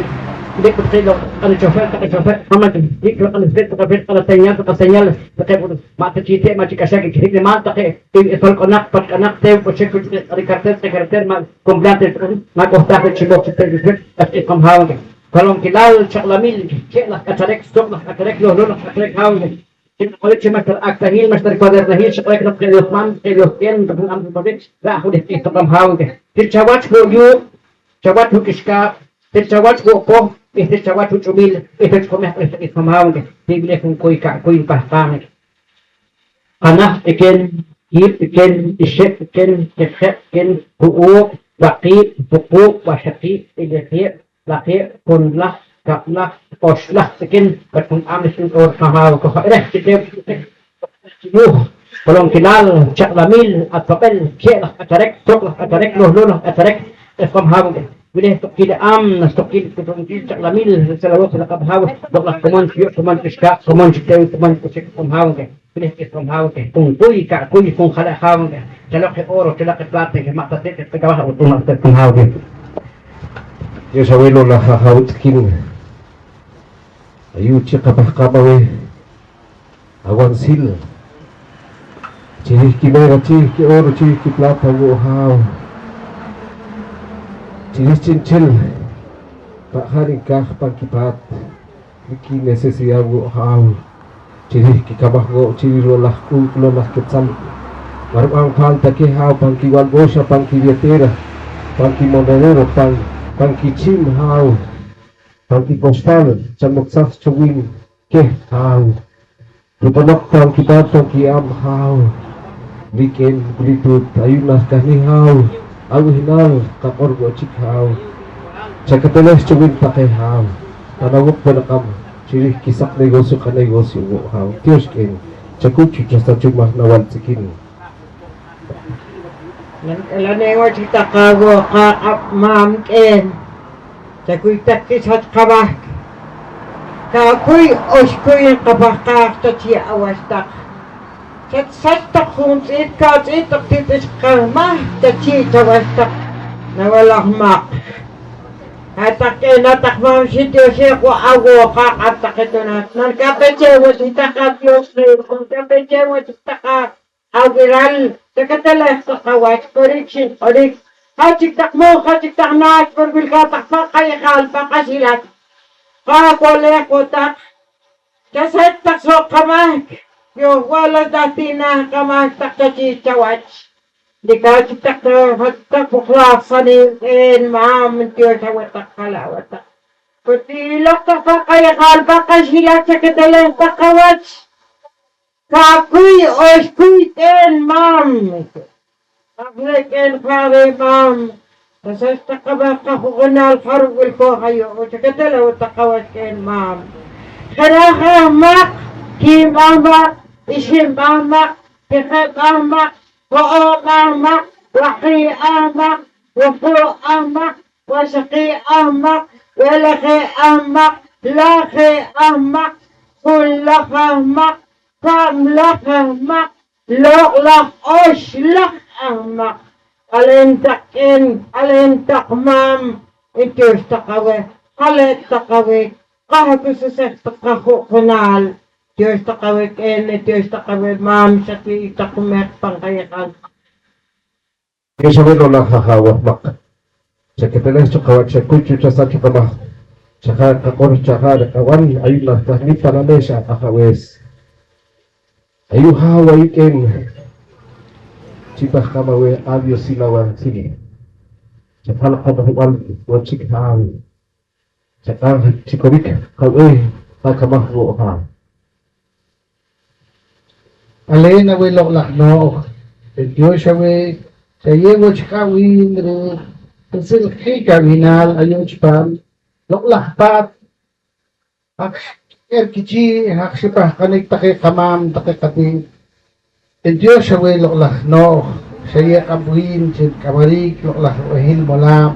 Lik taqe loq' taq'an i chofer, taqe chofer, k'amam, lik loq' taqe señal, taqe señal, taqe ma' ta chik teeb', ma' chik k'axik, nik' nimaal taqe i solk'onaq, pachk'onaq, teew, k'uxik, k'uxik, taqe carretera, taqe carretera, ma' Cumpleaños, nak'uhtaj reh chi mooj chi te'l wach, at i qamhaaw, kolonkilal, chaq'lamil, je' laj k'acharek, suq laj k'acharek, lohlol laj k'acharek, haaw, chi naq'orik chi ma'xta ri'aktahiil, ma'xta ricuadernahil, xq'orik naq je' Dios mam, je' Dios k'een, naq nq'an rikorik, raj wili q'iij taqom haaw, til chawach wo' yuuq', chawach wo' k'ixkaab', til chawach wo' poh, eh til chawach wo' ch'umiil, eh til ch'uqumej q'iij taq'iij qamhaaw, ti'b'ilej junkuy ka'kuy npahqaam. Qanaj t'ikin, kiib' t'ikin, ixib' t'ikin, kijeb' t'ikin, ku'uub', waqiib', wuquub', waxaqiib', b'elejeeb', lajeeb', junlaj, kab'laj, oxlaj t'ikin, wach junk'aam rixin q'oor qamaaw kojab'ilej chi teew chi yuuj, kolonkilal, chaq'lamil, atob'el, je' laj k'acharek, suq laj k'acharek, lohlol laj k'acharek, es qamhaaw. Wili tuqkiil i am, tuqkiil i tuqkiil chaq'lamil, reh tzalawooj i laq'ab' haaw, loq' laj komon chi yuuq', komon chi k'ixkaab', komon chi teew, komon chi k'uxik, qamhaaw. Wili k'isb'am haaw, junkuy, ka'kuy, jun jala' haaw, chaloq i oro, chaloq i plata, ma' ta teet, teet kawaj awutz'um, teet jun haaw. Dios aweh loq' laj Ajaawtz' Kin, ayu' chi qapahqaam aweh awansil chi riij kimeera, chi riij ki-oro, chi riij kiplata wo' haaw, chi riij chi'nchel pa' jariik nkaaj pan kipaat. Wi kinecesidad wo' haaw chi riij kikamaj wo' chi riij loq' laj k'uuk', loq' laj quetzal, ma' rib'an falta keh haaw pan kiwalb'ooxa, pan kibilletera, pan kimonedero, pan, pan kichim haaw, pan kicostal, chanuksaj cho wiin keh haaw. Ripoloq pan kipaat pan kiye'aab' haaw, rik'in rituut, ayu' naah kahni haaw, ab'ihnal qaq'or wo' chik haaw. Chaketelej cho wiin taqe haaw, pan awooq pan aq'ab' chi riij kisaq negocio, q'an negocio wo' haaw. Tiyoox k'een, chakuy cho chasachomaj nawal tz'ikin. Nank'elanee' wach i taq awooq aq'ab' maam k'een. Chakuy taq kisach qamahk. Ka'kuy oxkuy nqapahqaaj cho chii' awach taq. Chatsach taq juntz'it katz'it taq ti tz'ich' qamahk chachii' chawach taq nawalaj maq. Hat taq k'een, hat taq maam, xitioxej wo' awooq aq'ab' taqe tunaat. Nank'apechej wach i taq atioxil, nank'apechej wach i taq a- Awilal, chaketelej taq awach, korik xinq'orik. Jach chik taq mooj, jach chik taq naach, pero wilkaat taq pan qayejaal, pan qaxilaak. Qako'leej wo' taq, chasach taq soq qamahk, yohb'al wach taq ti naah qamahk taq chachii' chawach. Nikaach chik taq cho, jach taq puqlaj saniw k'een maam, ntiyoox aweh taq, jala' aweh taq. Pero ti iloq taq pan qayejaal, pan qaxilaak, chaketelej taq awach. Ka'kuy oxkuy k'een maam. Aj re' k'een, ja' re' maam. Tasach taq qamahk qaju'junaal jarub' wilkooj ayu', chaketelej wo' taq awach k'een maam. Jenaj aj maq, kiib' aj maq, ixib' aj maq, kijeb' aj maq, ho'oob' aj maq, waqiib' aj maq, wuquub' aj maq, waxaqiib' aj maq, b'elejeb' aj maq, lajeeb' aj maq, junlaj aj maq, kab'laj aj maq, loq' laj oxlaj aj maq. K'aleen taq k'een, k'aleen taq maam, ntiyoox taq aweh, qale' taq aweh, qahkusesej taq qaju'junaal, tiyoox taq aweh k'een, tiyoox taq aweh maam, xati'ik taq jumehq pan qayejaal. Tiyoox aweh loq' laj Ajaaw aj maq. Chaketelej cho qawach, chakuy cho chasach cho qamahk. Chaja' qaq'or, chaja' riq'ab'al, ayu' naah tahni pan ameex aq'ajawees. Ayu' haaw, ayu' k'een, chi pahqaam aweh, aDiosil awansil. Chajal qano'jb'al wo' chik haaw. Chaq'aaj chi korik qab'eeh, qakamaj wo' haaw. K'aleen aweh loq' laj nooj, ntiyoox aweh, chayeew wo' chik awiin reh risiljiik ab'ihnaal ayu' chipaam loq' laj paat. Haj xik'el kichii', haj xipahqanik taqe qamaam, taqe qati't. Ntiyoox aweh loq' laj nooj, xayeew q'ab' wiin chi rik'amariik loq' laj rib'ehil molaab'.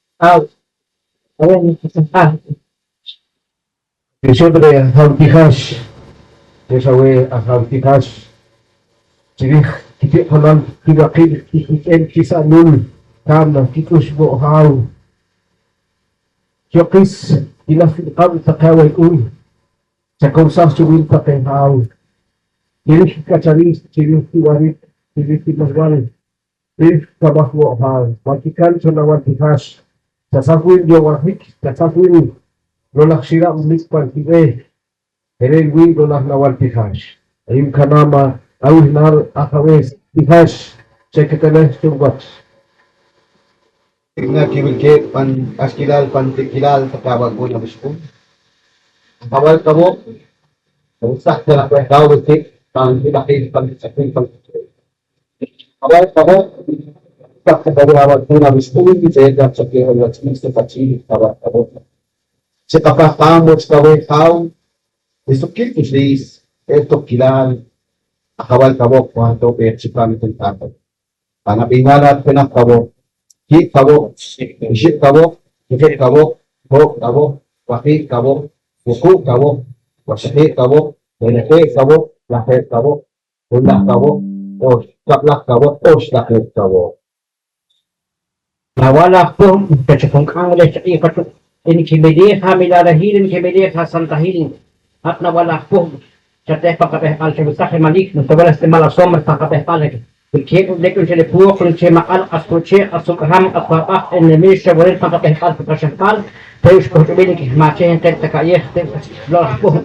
Aw, awen, awen, Tiyoox aweh Ajaw Tijax, tiyoox aweh Ajaw Tijax, chi riij kiti'jolal, kiwaqiil, kik'uxb'al, kisanul, kaab' na kik'ux wo' Ajaw. Yoqis, kinaj kiq'ab' taqe awak'uun, chakowsaj cho wiin taqe Ajaw. Chi riij kik'achariik, chi riij kiwarik, chi riij kino'jb'al, riij kamaj wo' Ajaw, ma' kikal cho nawal Tijax, chasaj wiin yowajik, chasaj wiin loq' laj xirab' nik' pan kib'eeh. Je' re' wiin loq' laj nawal Tijax. Ayu' kanaam awihnaal Ajawees Tijax, chaketelej cho wach. Nik' na kiwilkeeb' pan k'axkilal, pan ti'kilal taqe awak'uun awixq'uun. Ajawal kawooq, kawesaj cho laj wehqaw wilkeeb' pan rib'aqiil pan kich'akiil pan. Ajawal kawooq, kawesaj cho awak'uun awixq'uun, tz'eet raj chakee wach miks' kach'iil, ajawal kawooq. Chi qapahqaam wach kaweh Ajaw, i suqkiil k'uxliis, i to'kilal, ajawal kawooq pan to'b'eej chipam i junq'aat. Pan ab'ihnaal hat jenaj kawooq, kiib' kawooq, ixib' kawooq, kijib' kawooq, hoob' kawooq, wajiib' kawooq, wuquub' kawooq, waxaqiib' kawooq, b'elejeb' kawooq, lajeeb' kawooq, junlaj kawooq, kab'laj kawooq, oxlajeeb' kawooq. Nawal aj Puhb', kach junk'aam reh chi q'iij wach, nkimelej amilarahiil, nkimelej asantahiil. Hat nawal aj Puhb', chateh pan qab'ehb'al, chawesaj i malik, nawesaj i nimal asombra pan qab'ehb'al. Wilkeeb' lek' nchel i puuq, nchel i maq'al, q'as ku'cheeq, q'as suk'aham, q'as wab'aj, enemiis, xawarel pan qab'ehb'al, pan qaxejb'al. Te'ox k'uhtb'inik, ma' cheh nqil ta ka'yeej, te'ox laj Puhb'.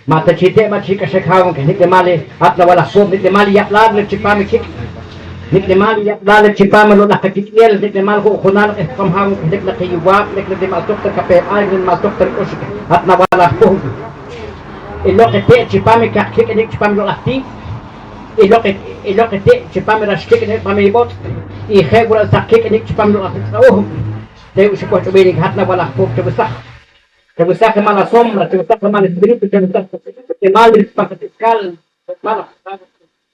Ma' ta chi te' ma' chi k'axik Ajaw, nik' nimal i hat nawal aj Puhb', nik' nimal i yab'laal reh chipam i kik', nik' nimal i yab'laal reh chipam i loq' laj qakik'b'al, nik' nimal ju'junal q'ehq'om Ajaw, nik' naq i yowaab', nik' naq i ma' suq ta kapew-b'al, nik' naq i ma' suq ta rik'ux, hat nawal aj Puhb'. I loq i te' chipam i kaq kik'nik chipam i loq' laj tiij, i loq i, i loq i te' chipam i rax kik'nik chipam i b'otz', i je' wo' re' saq kik'nik chipam i loq' laj tz'a'uhb'. Te'ox k'uhtb'inik, hat nawal aj Puhb', chawesaj. Chawesaj i mal asombra, chawesaj i mal espíritu, chawesaj i mal pan qati'kal, mal aj,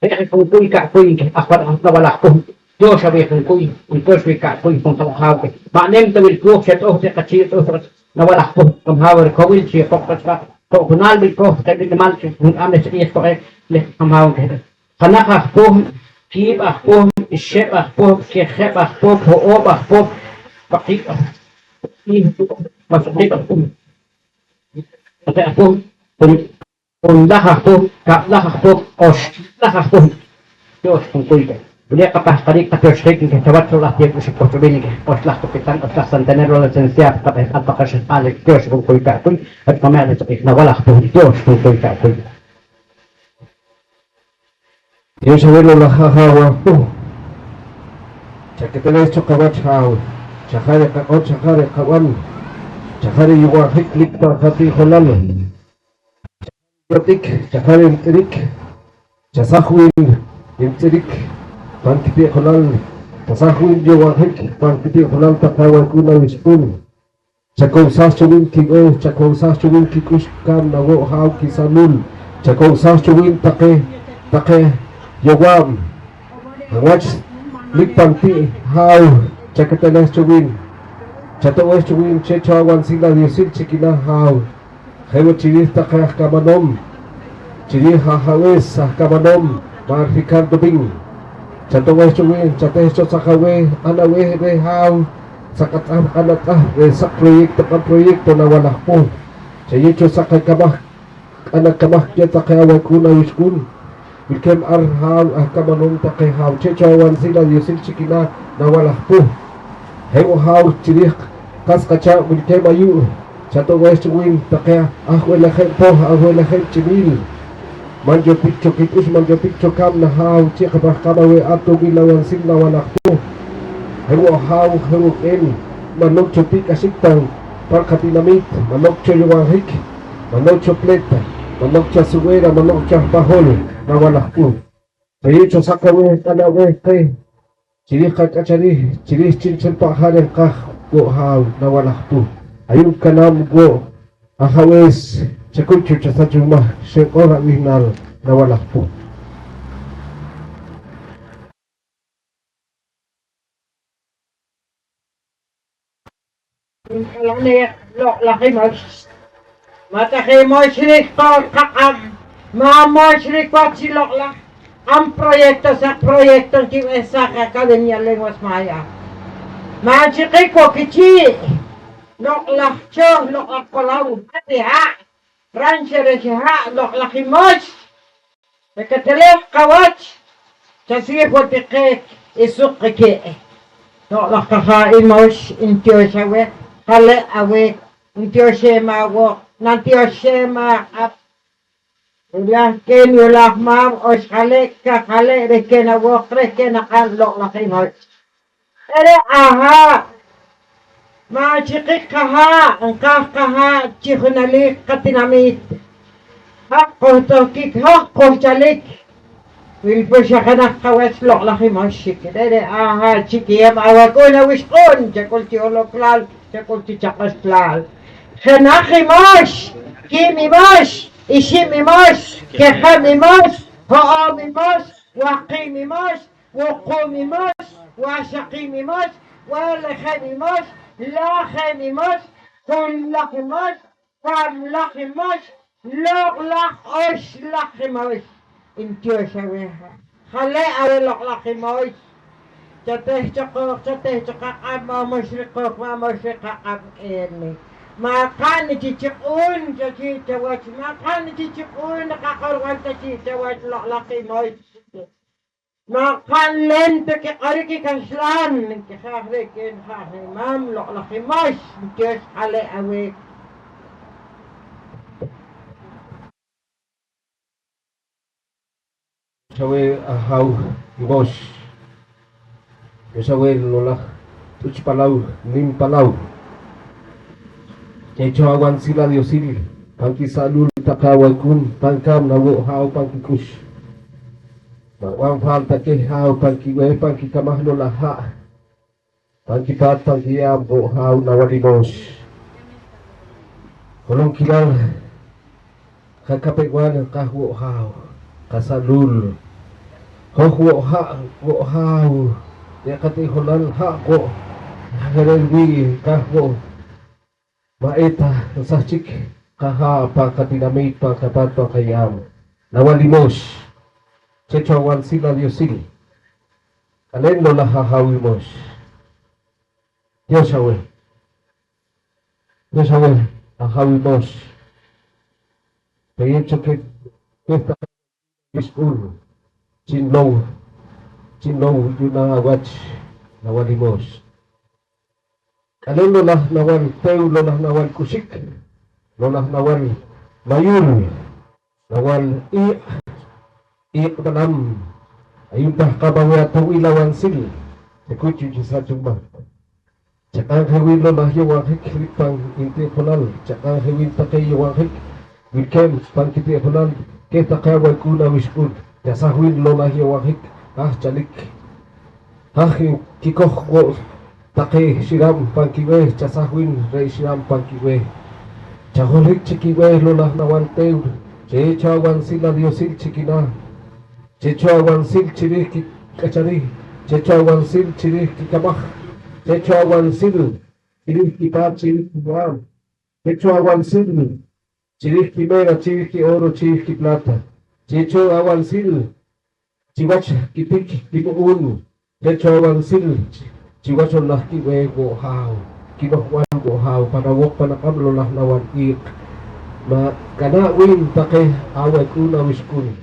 je' je' junkuy ka'kuy, nki aj wal aj nawal aj Puhb', tioox aweh junkuy, tioox weh ka'kuy jun qab' Ajaw, ma' nim ta wilkooj, xa t'uht taq qachii', t'uht taq nawal aj Puhb', qamjaaw rikowiil chi qoq wach pa to'junal wilkooj taqe b'inimal chi junk'aam reh chi q'iij koq'eet reh qamjaaw. Jenaj aj Puhb', kiib' aj Puhb', ixeb' aj Puhb', kijeb' aj Puhb', ho'oob' aj Puhb', waqiib' aj Puhb', waxaqiib' aj Puhb', taqe aj Puhb', junlaj aj Puhb', kab'laj aj Puhb', oxlaj aj Puhb'. Tioox junkuy keh. Wili qapahqanik, qatioxjiik, nki chawach loq' laj tiempo xik'uhtb'il, nki oxlaj kapitan, oxlaj santanel, loq' laj licenciado, qab'ehb'al pan qaxejb'al, tioox junkuy ka'kuy, wach qamehq' reh chaq'iij nawal aj Puhb', tioox junkuy ka'kuy. Tioox aweh loq' laj Ajaw aj Puhb', chaketelej cho qawach Ajaw, xa je' re' qaq'or, xa je' re' qab'an, xa je' re' yowajik lik pan qati'jolal. Yot'ik, xa je' re' ntz'irik, chasaj wiin ntz'irik pan kiti'jolal, chasaj wiin yowajik pan kiti'jolal taqe awak'uun awixq'uun. Chakowsaj cho wiin kib'eeh, chakowsaj cho wiin kik'ux, kaab' na wo' Ajaw kisanul, chakowsaj cho wiin taqe, taqe yowaab' wach lik pan ti' Ajaw, chaketelej cho wiin, chato'b'ej cho wiin, che' cho awansil adiosil chi kinaah Ajaw. Je' wo' chi riij taqe aj kamanoom, chi riij ajawees aj kamanoom ma' Ricardo Bin, chato'b'ej cho wiin, chateh cho saq aweh, q'an aweh reh Ajaw, saq atz'ahb', q'an atz'ahb' reh saq proyecto, q'an proyecto nawal aj Puhb', chayeew cho saq akamaj, q'an akamaj keh taqe awak'uun awixq'uun wilkeeb' ar Ajaw, aj kamanoom taqe Ajaw, che' cho awansil adiosil chi kinaah nawal aj Puhb'. Je' wo' Ajaw chi riij qas qachaaq' wilkeeb' ayu', chato'b'ej cho wiin taqe aj b'elejeb' poh, aj b'elejeb' ch'imiil. Man yotik cho kik'ux, man yotik cho kaab' na Ajaw, chi qapahqaam aweh ar to'b'il awansil nawal aj Puhb'. Je' wo' Ajaw, je' wo' k'een, man noq cho ti'k'axik ta pan qatinamiit, man noq cho yowajik, man noq cho pleta, man noq cho asuwera, man noq cho aj pajol nawal aj Puhb'. Chayeew cho saq aweh, q'an aweh qeh chi riij qak'achariik, chi riij chi'nchel pa' ha' reh nqaaj wo' Ajaw nawal aj Puhb'. Ayu' kanaam wo' ajawees, chakuy cho chasach cho mahk, xinq'or ab'ihnaal nawal aj Puhb'. Nk'olonej loq'laj i Mox. Ma' ta je' Mox rikoq qaq'ab', ma' Mox riwach i loq'laj q'an proyecto, saq proyecto nkib'ehsaj Academia Lenguas Maya. Ma' chiqik wo' kichii' loq'laj cho, loq'laj qolaw, riha', rancho reh riha', loq'laj i Mox. Reketelej qawach, chasiij wo' ti qeh i suq qiki'. Loq'laj qajaa' i Mox, ntiox aweh, jale' aweh, ntioxem awooq, nantioxem aq'ab'. Yulaj keh yulaj maaw, oxjale' kajale' reh keh nawooq, reh keh naq'ab' loq'laj i Mox. Re're' ahaa' ma' chiqik qahaa', nqaaj qahaa' chi juneliik qatinamiit. Hoj qohtohkik, hoj qohchalik. Wilpux xa jenaj qawach loq'laj i Mox chik. Re're' ahaa' chik ye'em awak'uun awixq'uun, chak'ul chi holoklal, chak'ul chi chaq'axlal. Jenaj i Mox, kiib' i Mox, ixib' i Mox, kejeb' i Mox, ho'oob' i Mox, waqiib' i Mox, wuquub' i Mox, waxaqiib' i Mox, b'elejeb' i Mox, lajeeb' i Mox, junlaj i Mox, kab'laj i Mox, loq'laj oxlaj i Mox. Ntiox aweh ha'. Jale' aweh loq'laj i Mox. Chateh cho qooq, chateh cho qaq'ab', ma' Mox riqooq, ma' Mox riqaq'ab' k'een. Ma' qa'n chi chiq'uun chachii' chawach, ma' qa'n chi chiq'uun qaq'orb'al chachii' chawach loq'laj i Mox. Ma' qa'n len ta kiq'orik i kaxlan, nkijaaj reh keh nijaaj nimaam loq'laj i Mox, ntiox jale' aweh. Chaweh Ajaaw i Mox, chaweh loq'laj t'uch palaw, nim palaw. K'eex cho awansil adiosil pan kisa'luul taqe awak'uun, pan kamna wo' haaw pan kik'ux. Ma' b'an falta keh haaw pan kib'eeh, pan kikamaj loq'laj ha', pan kipaat, pan kiye'aab' wo' haaw nawal i Mox. Holonkilal qakapew-b'al nqaaj wo' haaw, qasa'luul. Hoj wo' ha' wo' haaw, re' qati'jolal ha' wo', je' re' riwii' nqaaj wo'. Ma' eta nsahchik qahaa' pan qatinamiit, pan qapaat, pan qaye'aab'. Nawal i Mox, k'eex cho awansil adiosil. K'aleen loq'laj Ajaaw i Mox. Tiox aweh. Tiox aweh Ajaaw i Mox. Peyew cho keh, keh taqe wixq'uun chi nlow, chi nlow yu'naak awach nawal i Mox. K'aleen loq'laj nawal teew, loq'laj nawal k'uxik, loq'laj nawal mayuul, nawal iiq', iiq' b'anam. Ayu' pahqaam aweh ato'b'il awansil, chakuch chi sach umahk. Chaq'aab' je' wiin loq'laj yowaanjik rik pan kiti'jolal, chaq'aab' je' wiin taqe yowaanjik wilkeeb' pan kiti'jolal keh taqe awak'uun awixq'uun. Chasaj wiin loq'laj yowaanjik haj chalik, haj nkikoj wo' taqe xiraab' pan kib'eeh, chasaj wiin re' xiraab' pan kib'eeh. Chajoljik chi kib'eeh loq'laj nawal teew, k'eex cho awansil adiosil chi kinaah. K'eex cho awansil chi riij kik'achariik, k'eex cho awansil chi riij kikamaj, k'eex cho awansil chi riij kipaat, chi riij kiye'aab', k'eex cho awansil chi riij kimeera, chi riij ki'ooro, chi riij kiplata, k'eex cho awansil chiwach kitik kimu'uun, k'eex cho awansil chiwach loq'laj kib'eeh wo' haaw, kino'jb'al wo' haaw pan awooq pan aq'ab' loq'laj nawal iiq'. Ma' kanaa' wiin taqe awak'uun awixq'uun,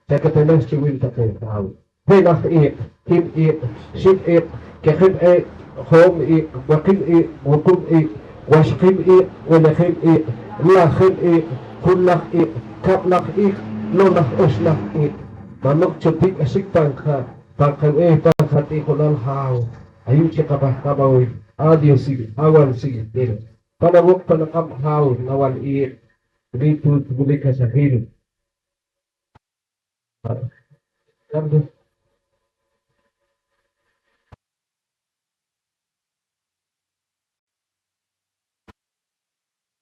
chaketelej cho wiin taqe haaw. Jenaj iiq', kiib' iiq', xib' iiq', kejeb' iiq', ho'oob' iiq', waqiib' iiq', wuquub' iiq', waxaqiib' iiq', b'elejeb' iiq', lajeeb' iiq', junlaj iiq', kab'laj iiq', loq'laj oxlaj iiq'. Ma' noq cho tiq'axik pan qa-, pan qab'eeh, pan qati'jolal haaw. Ayu' chi qapahqaam aweh adiosil, awansil, pero pan awooq pan aq'ab' haaw nawal iiq', wili tuut wilik kaxajiil.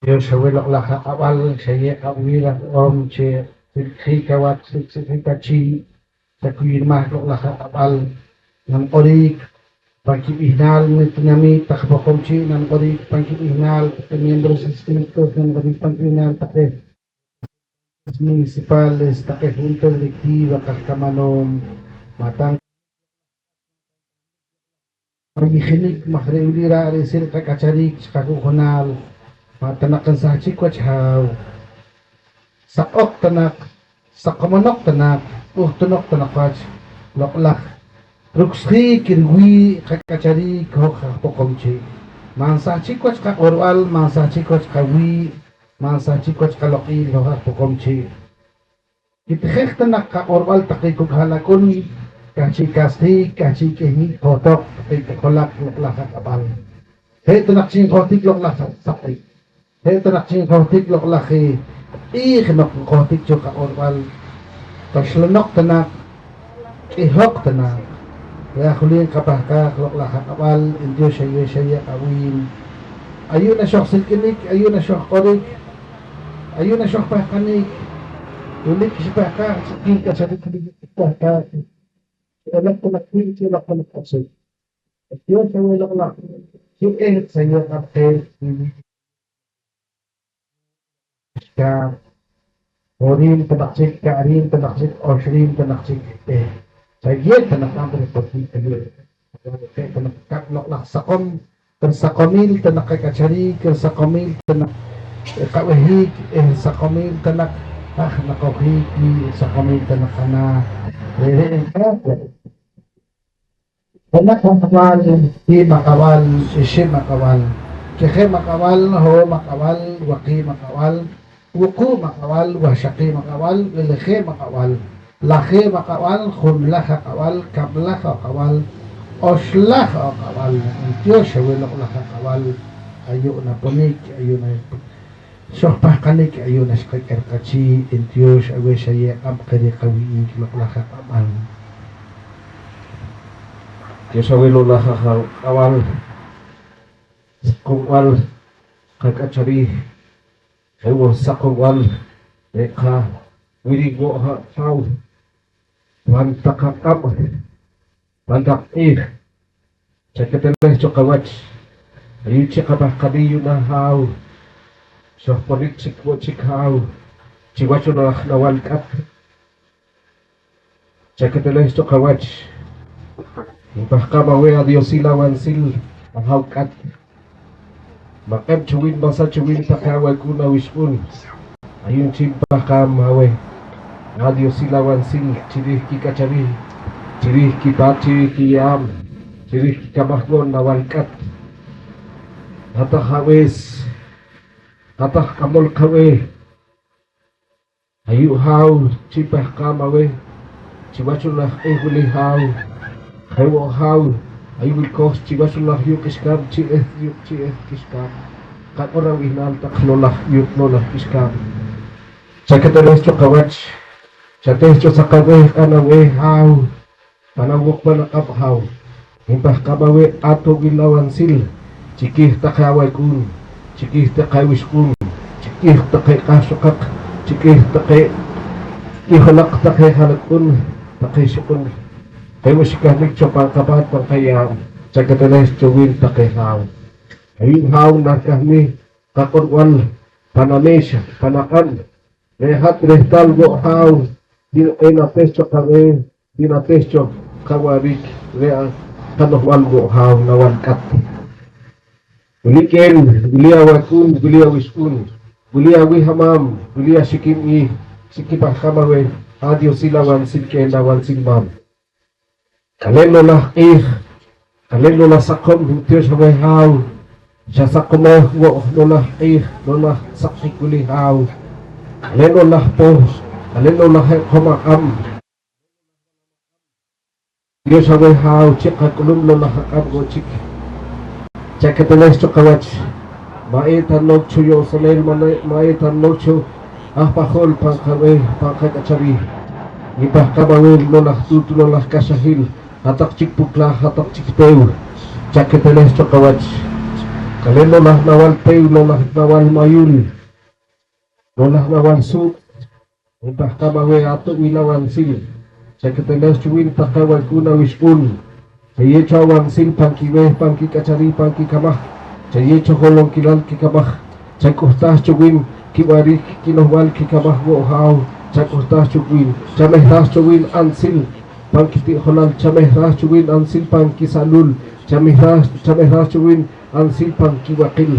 Tiox aweh loq'laj aq'ab'al, xayeew q'ab' wiil aj q'orom chi wiljiik awach, chi wiljiik achii', xa ku yirmaj loq'laj aq'ab'al, nanq'orik, Pan kib'ihnaal nitinamiit taq Poqomchi' naniq'orik, pan kib'ihnaal taqe miembros estrictos naniq'orik, pan kib'ihnaal taqe municipales, taqe junta directiva, qajkamanoom, ma' ta nqayijinik maj re' wili raaj ri'sil qak'achariik chi qaju'junaal, ma' ta naq nsahchik wach haaw. Saq'oq ta naq, saqomonoq ta naq, uhtunoq ta naq wach loq'laj ruksjiik riwii' qak'achariik hoj aj Poqomchi'. Ma' nsahchik wach qaq'orb'al, ma' nsahchik wach qawii', ma' nsahchik wach qaloq'il hoj aj Poqomchi'. Kitijej ta naq qaq'orb'al taqe kok' ha'lak'un, k'ahchi' kahsjiik, k'ahchi' k'ihnik johtoq taqe k'ijolaq loq'laj aq'ab'al. Je' ta naq chi njohtik loq'laj saq'ik. Je' ta naq chi njohtik loq'laj q'iij noq njohtik cho qaq'orb'al. Toxlonoq ta naq, k'ihoq ta naq. Re' aj wili nqapahqaaj loq'laj aq'ab'al, ntiyoox aweh xayeew qawiin. Ayu' na xojsilk'inik, ayu' na xojq'orik, ayu' na xojpahqanik. Wilik xipahqaaj chi kink'acharik, wilik xipahqaaj chi elaq ta naq wiib' chi elaq ta naq k'ahchi'. Ntiyoox aweh loq'laj, chi eh xayeew qaq'ab' qeh. Ka'riin ta naq chik, ka'riin ta naq chik, oxriin ta naq chik, eh, chayeew ta naq q'ab' reh qotik ayu'. Je' ta naq kab' loq'laj saqom, risaqomil ta naq qak'achariik, risaqomil ta naq qab'ehiik, eh, risaqomil ta naq haj naqojiik wii', risaqomil ta naq qanaah. Re're' nqaaj Jenaj aq'ab'al, kiib' aq'ab'al, ixib' aq'ab'al, kejeb' aq'ab'al, ho'oob' aq'ab'al, waqiib' aq'ab'al, wuquub' aq'ab'al, wahxaqiib' aq'ab'al, b'elejeb' aq'ab'al, lajeeb' aq'ab'al, junlaj aq'ab'al, kab'laj aq'ab'al, oxlaj aq'ab'al. Ntiyoox aweh loq'laj aq'ab'al, ayu' naponik, ayu' na Xojpahqanik, ayu' na xqak'er qachii', ntiyoox aweh xayeew q'ab' qeh reh qawih'ik loq'laj aq'ab'al. Ntiyoox aweh loq'laj aq'ab'al, saqomb'al qak'achariik, je' wo' saqomb'al re' qawiriik wo' ha' haaw pan taq aq'ab', pan taq q'iij. Chaketelej cho qawach, ayu' chi qapahqanik yu'na haaw, xojponik chik wo' chik haaw chiwach laj nawal k'at. Chaketelej cho qawach, nipahqam aweh adiosil awansil, ahaw k'at. Maq'eb' cho wiin, masach cho wiin taqe awak'uun awixq'uun. Ayu' chi nipahqam aweh adiosil awansil chi riij kik'achariik, chi riij kipaat, chi riij kiye'aab', chi riij kikamaj wo' nawal k'at. Hat-taq awees, hat-taq k'amol qabeeh, ayu' haaw chi nipahqam aweh chiwach laj q'iij wili haaw. Je' wo' haaw, ayu' wilkooj chiwach laj yuuq' k'ixkaab', chi eh yuuq' chi eh k'ixkaab'. Qak'or ab'ihnaal taq loq'laj yuuq' loq'laj k'ixkaab'. Chaketelej cho qawach, chateh cho saqab'eeh q'an aweh haaw, pan awooq pan aq'ab' haaw. Nipahqam aweh q'ato'b'il awansil chikiij taqe awak'uun, chikiij taqe awixq'uun, chikiij taqe q'ahxoqaq, chikiij taqe k'ijolaq taqe ha'lak'un, taqe ixq'un, je' wo' xikahnik cho pan qapaat pan qaye'aab'. Chaketelej cho wiin taqe haaw. Ayu' haaw narikahnik qaq'orb'al pan ameexa, pan aq'ab'. Re' hat rehtal wo' haaw, ti enateh cho qab'eeh, ti enateh cho qawa'riik, re' qano'jb'al wo' haaw nawal k'at. Wili k'een, wili awak'uun, wili awixq'uun, wili awih amaam, wili axikin iij, chi kipahqam aweh adiosil awansil k'een, awansil maam. K'aleen loq'laj q'iij, k'aleen loq'laj saqom, ntiyoox aweh haaw, xasaqomaj wo' loq'laj q'iij, loq'laj saq'ik wili haaw. K'aleen loq'laj poh, k'aleen loq'laj eq'om aq'ab'. Ntiyoox aweh haaw chi qak'ulum loq'laj aq'ab' wo' chik. Chaketelej cho qawach, ma' eta noq cho yo'sonel, ma' ne-, ma' eta noq cho aj pajol pan qab'eeh, pan qak'achariik. Nipahqam aweh loq'laj tuut, loq'laj k'axajil, hat-taq chik puklaj, hat-taq chik teew, chaketelej cho qawach. K'aleen loq'laj nawal teew, loq'laj nawal mayuul, loq'laj nawal suut, nipahqam aweh ato'b'il awansil, chaketelej cho wiin taqe awak'uun awixq'uun, Chayeew cho awansil pan kibeeh, pan kik'achariik, pan kikamaj. Chayeew cho holonkilal kikamaj. Chak'uhtaaj cho wiin kiwa'riik kino'jb'al kikamaj wo' haaw. Chak'uhtaaj cho wiin, chamehraaj cho wiin ansil pan kiti'jolal, chamehraaj cho wiin ansil pan kisa'luul, chamehraaj, chamehraaj cho wiin ansil pan kiwaqil.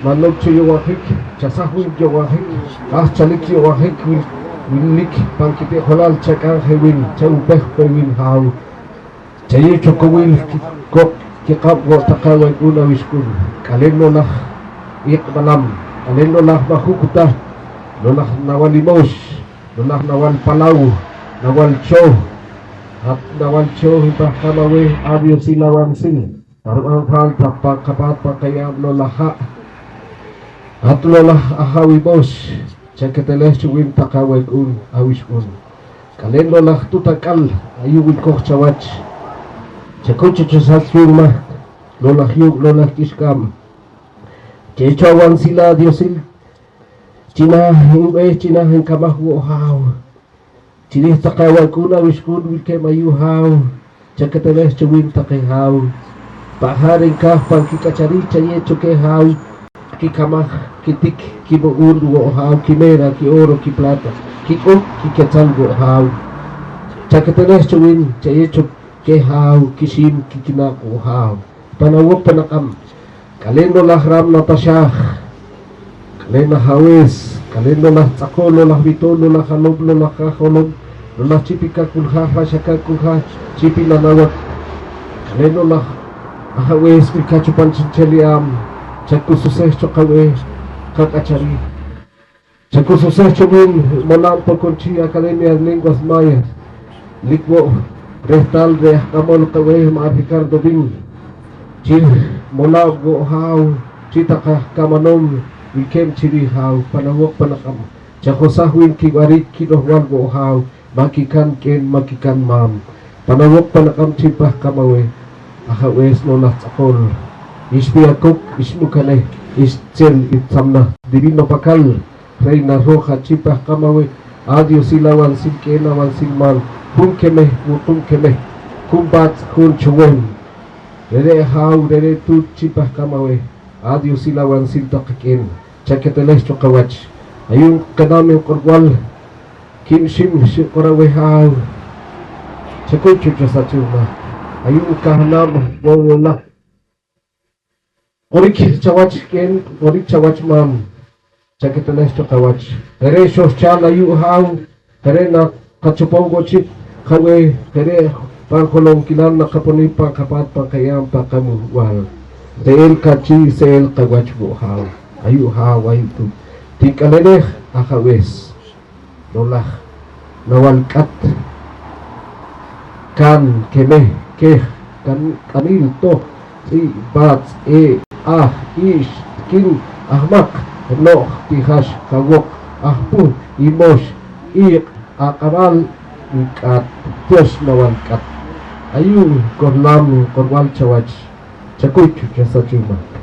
Ma' noq cho yo'b'ajik, chasaj wiin yo'b'ajik, haj chalik yo'b'ajik wil-, wilik pan kiti'jolal, chak'am je wiin, chawupej pe wiin haaw. Chayeew cho kowiil kikoq kiq'ab' wo' taqe awak'uun awixq'uun, k'aleen loq' laj iq' b'anam, k'aleen loq' laj majuk ta, loq' laj nawal Imoox, loq' laj nawal Palaw, nawal Chooh. Hat nawal Chooh, npahqam aweh adiosil awansil, narib'an falta pan qapaat pan qaye'aab' loq' laj ha'. Hat loq' laj Ajaaw Imoox, chaketelej cho wiin taqe awak'uun awixq'uun. K'aleen loq' laj tuut ak'al ayu' wilkooj chawach. Chakuy cho chasach yu'naak, loq' laj yuuq', loq' laj k'ixkaab'. Chayeew cho awansil adiosil, chi naah nb'eeh, chi naah nkamaj wo' haaw. Chiriij taqe awak'uun awixq'uun wilkeeb' ayu' haaw, chaketelej cho wiin taqe haaw. Pa' ha' re' nkaaj pan kik'achariik, chayeew cho keh haaw kikamaj, kitik, kimu'uun wo' haaw, kimeera, ki'ooro, kiplata, kik'uub', kiketzal wo' haaw. Chaketelej cho wiin, chayeew cho keh haaw kixiim, kikinaaq wo' haaw. Pan awooq pan aq'ab', k'aleen loq' laj raam na taxaaj, k'aleen laj awees, k'aleen loq' laj tz'aqool, loq' laj witool, loq' laj aloom, loq' laj ajoloom, loq' laj chip i kak'uljaaj, rax akak'uljaaj, chip i nanawak. K'aleen loq' laj ajawees wilkaat cho pan chi'nchel ye'aab', chakususej cho qaweh qak'achariik. Chakususej cho wiin molaab' Poqomchi' Academia de Lenguas Mayas. Lik wo' rehtaal re' aj k'amol qab'eeh ma' Ricardo Bin, chi molaab' wo' haaw chi taqe aj kamanoom wilkeeb' chiriij haaw pan awooq pan aq'ab'. Chajosaj wiin kiwa'riik kino'jb'al wo' haaw, ma' kikan k'een, ma' kikan maam. Pan awooq pan aq'ab' chi npahqam aweh, ajawees loq' laj tz'aqool, ix Piakok, ix Mukanej, ix Tzel, ix Tzamnah, Divino Pakal, Reina Roja, chi npahqam aweh adiosil awansil k'een, awansil maam, jun kemeh, wuquub' kemeh, jun b'aatz', jun chuweem. Re're' haaw, re're' tuut chi npahqam aweh adiosil awansil taqe k'een, chaketelej cho qawach. Ayu' nqanom i q'orb'al, kiib' xib' xiq'or aweh haaw, chakuy cho chasach yu'naak. Ayu' nkahnam wo' wo' laj q'orik chawach k'een, q'orik chawach maam, chaketelej cho qawach. Re're' xohchaal ayu' haaw, je' re' naqachopom wo' chik qaweh, je' re' pan holonkilal naqaponiik pan qapaat pan qaye'aab' pan qamuhb'al. Se'el qachii', se'el qawach wo' haaw, ayu' haaw, ayu' tuut. Tink'alenej ajawees, loq' laj nawal k'at, kaan, kemeh, kej, kan-, k'aniil, toh, tz'i', b'aatz', ee', aj, iix, tikin, ajmaq, no'j, tijax, kawoq, ajpuh, imoox, iiq', aq'ab'al, nk'aat, tyox nawal k'at. Ayu' nkohlaam nq'orb'al chawach, chakuy cho chasach yu'naak.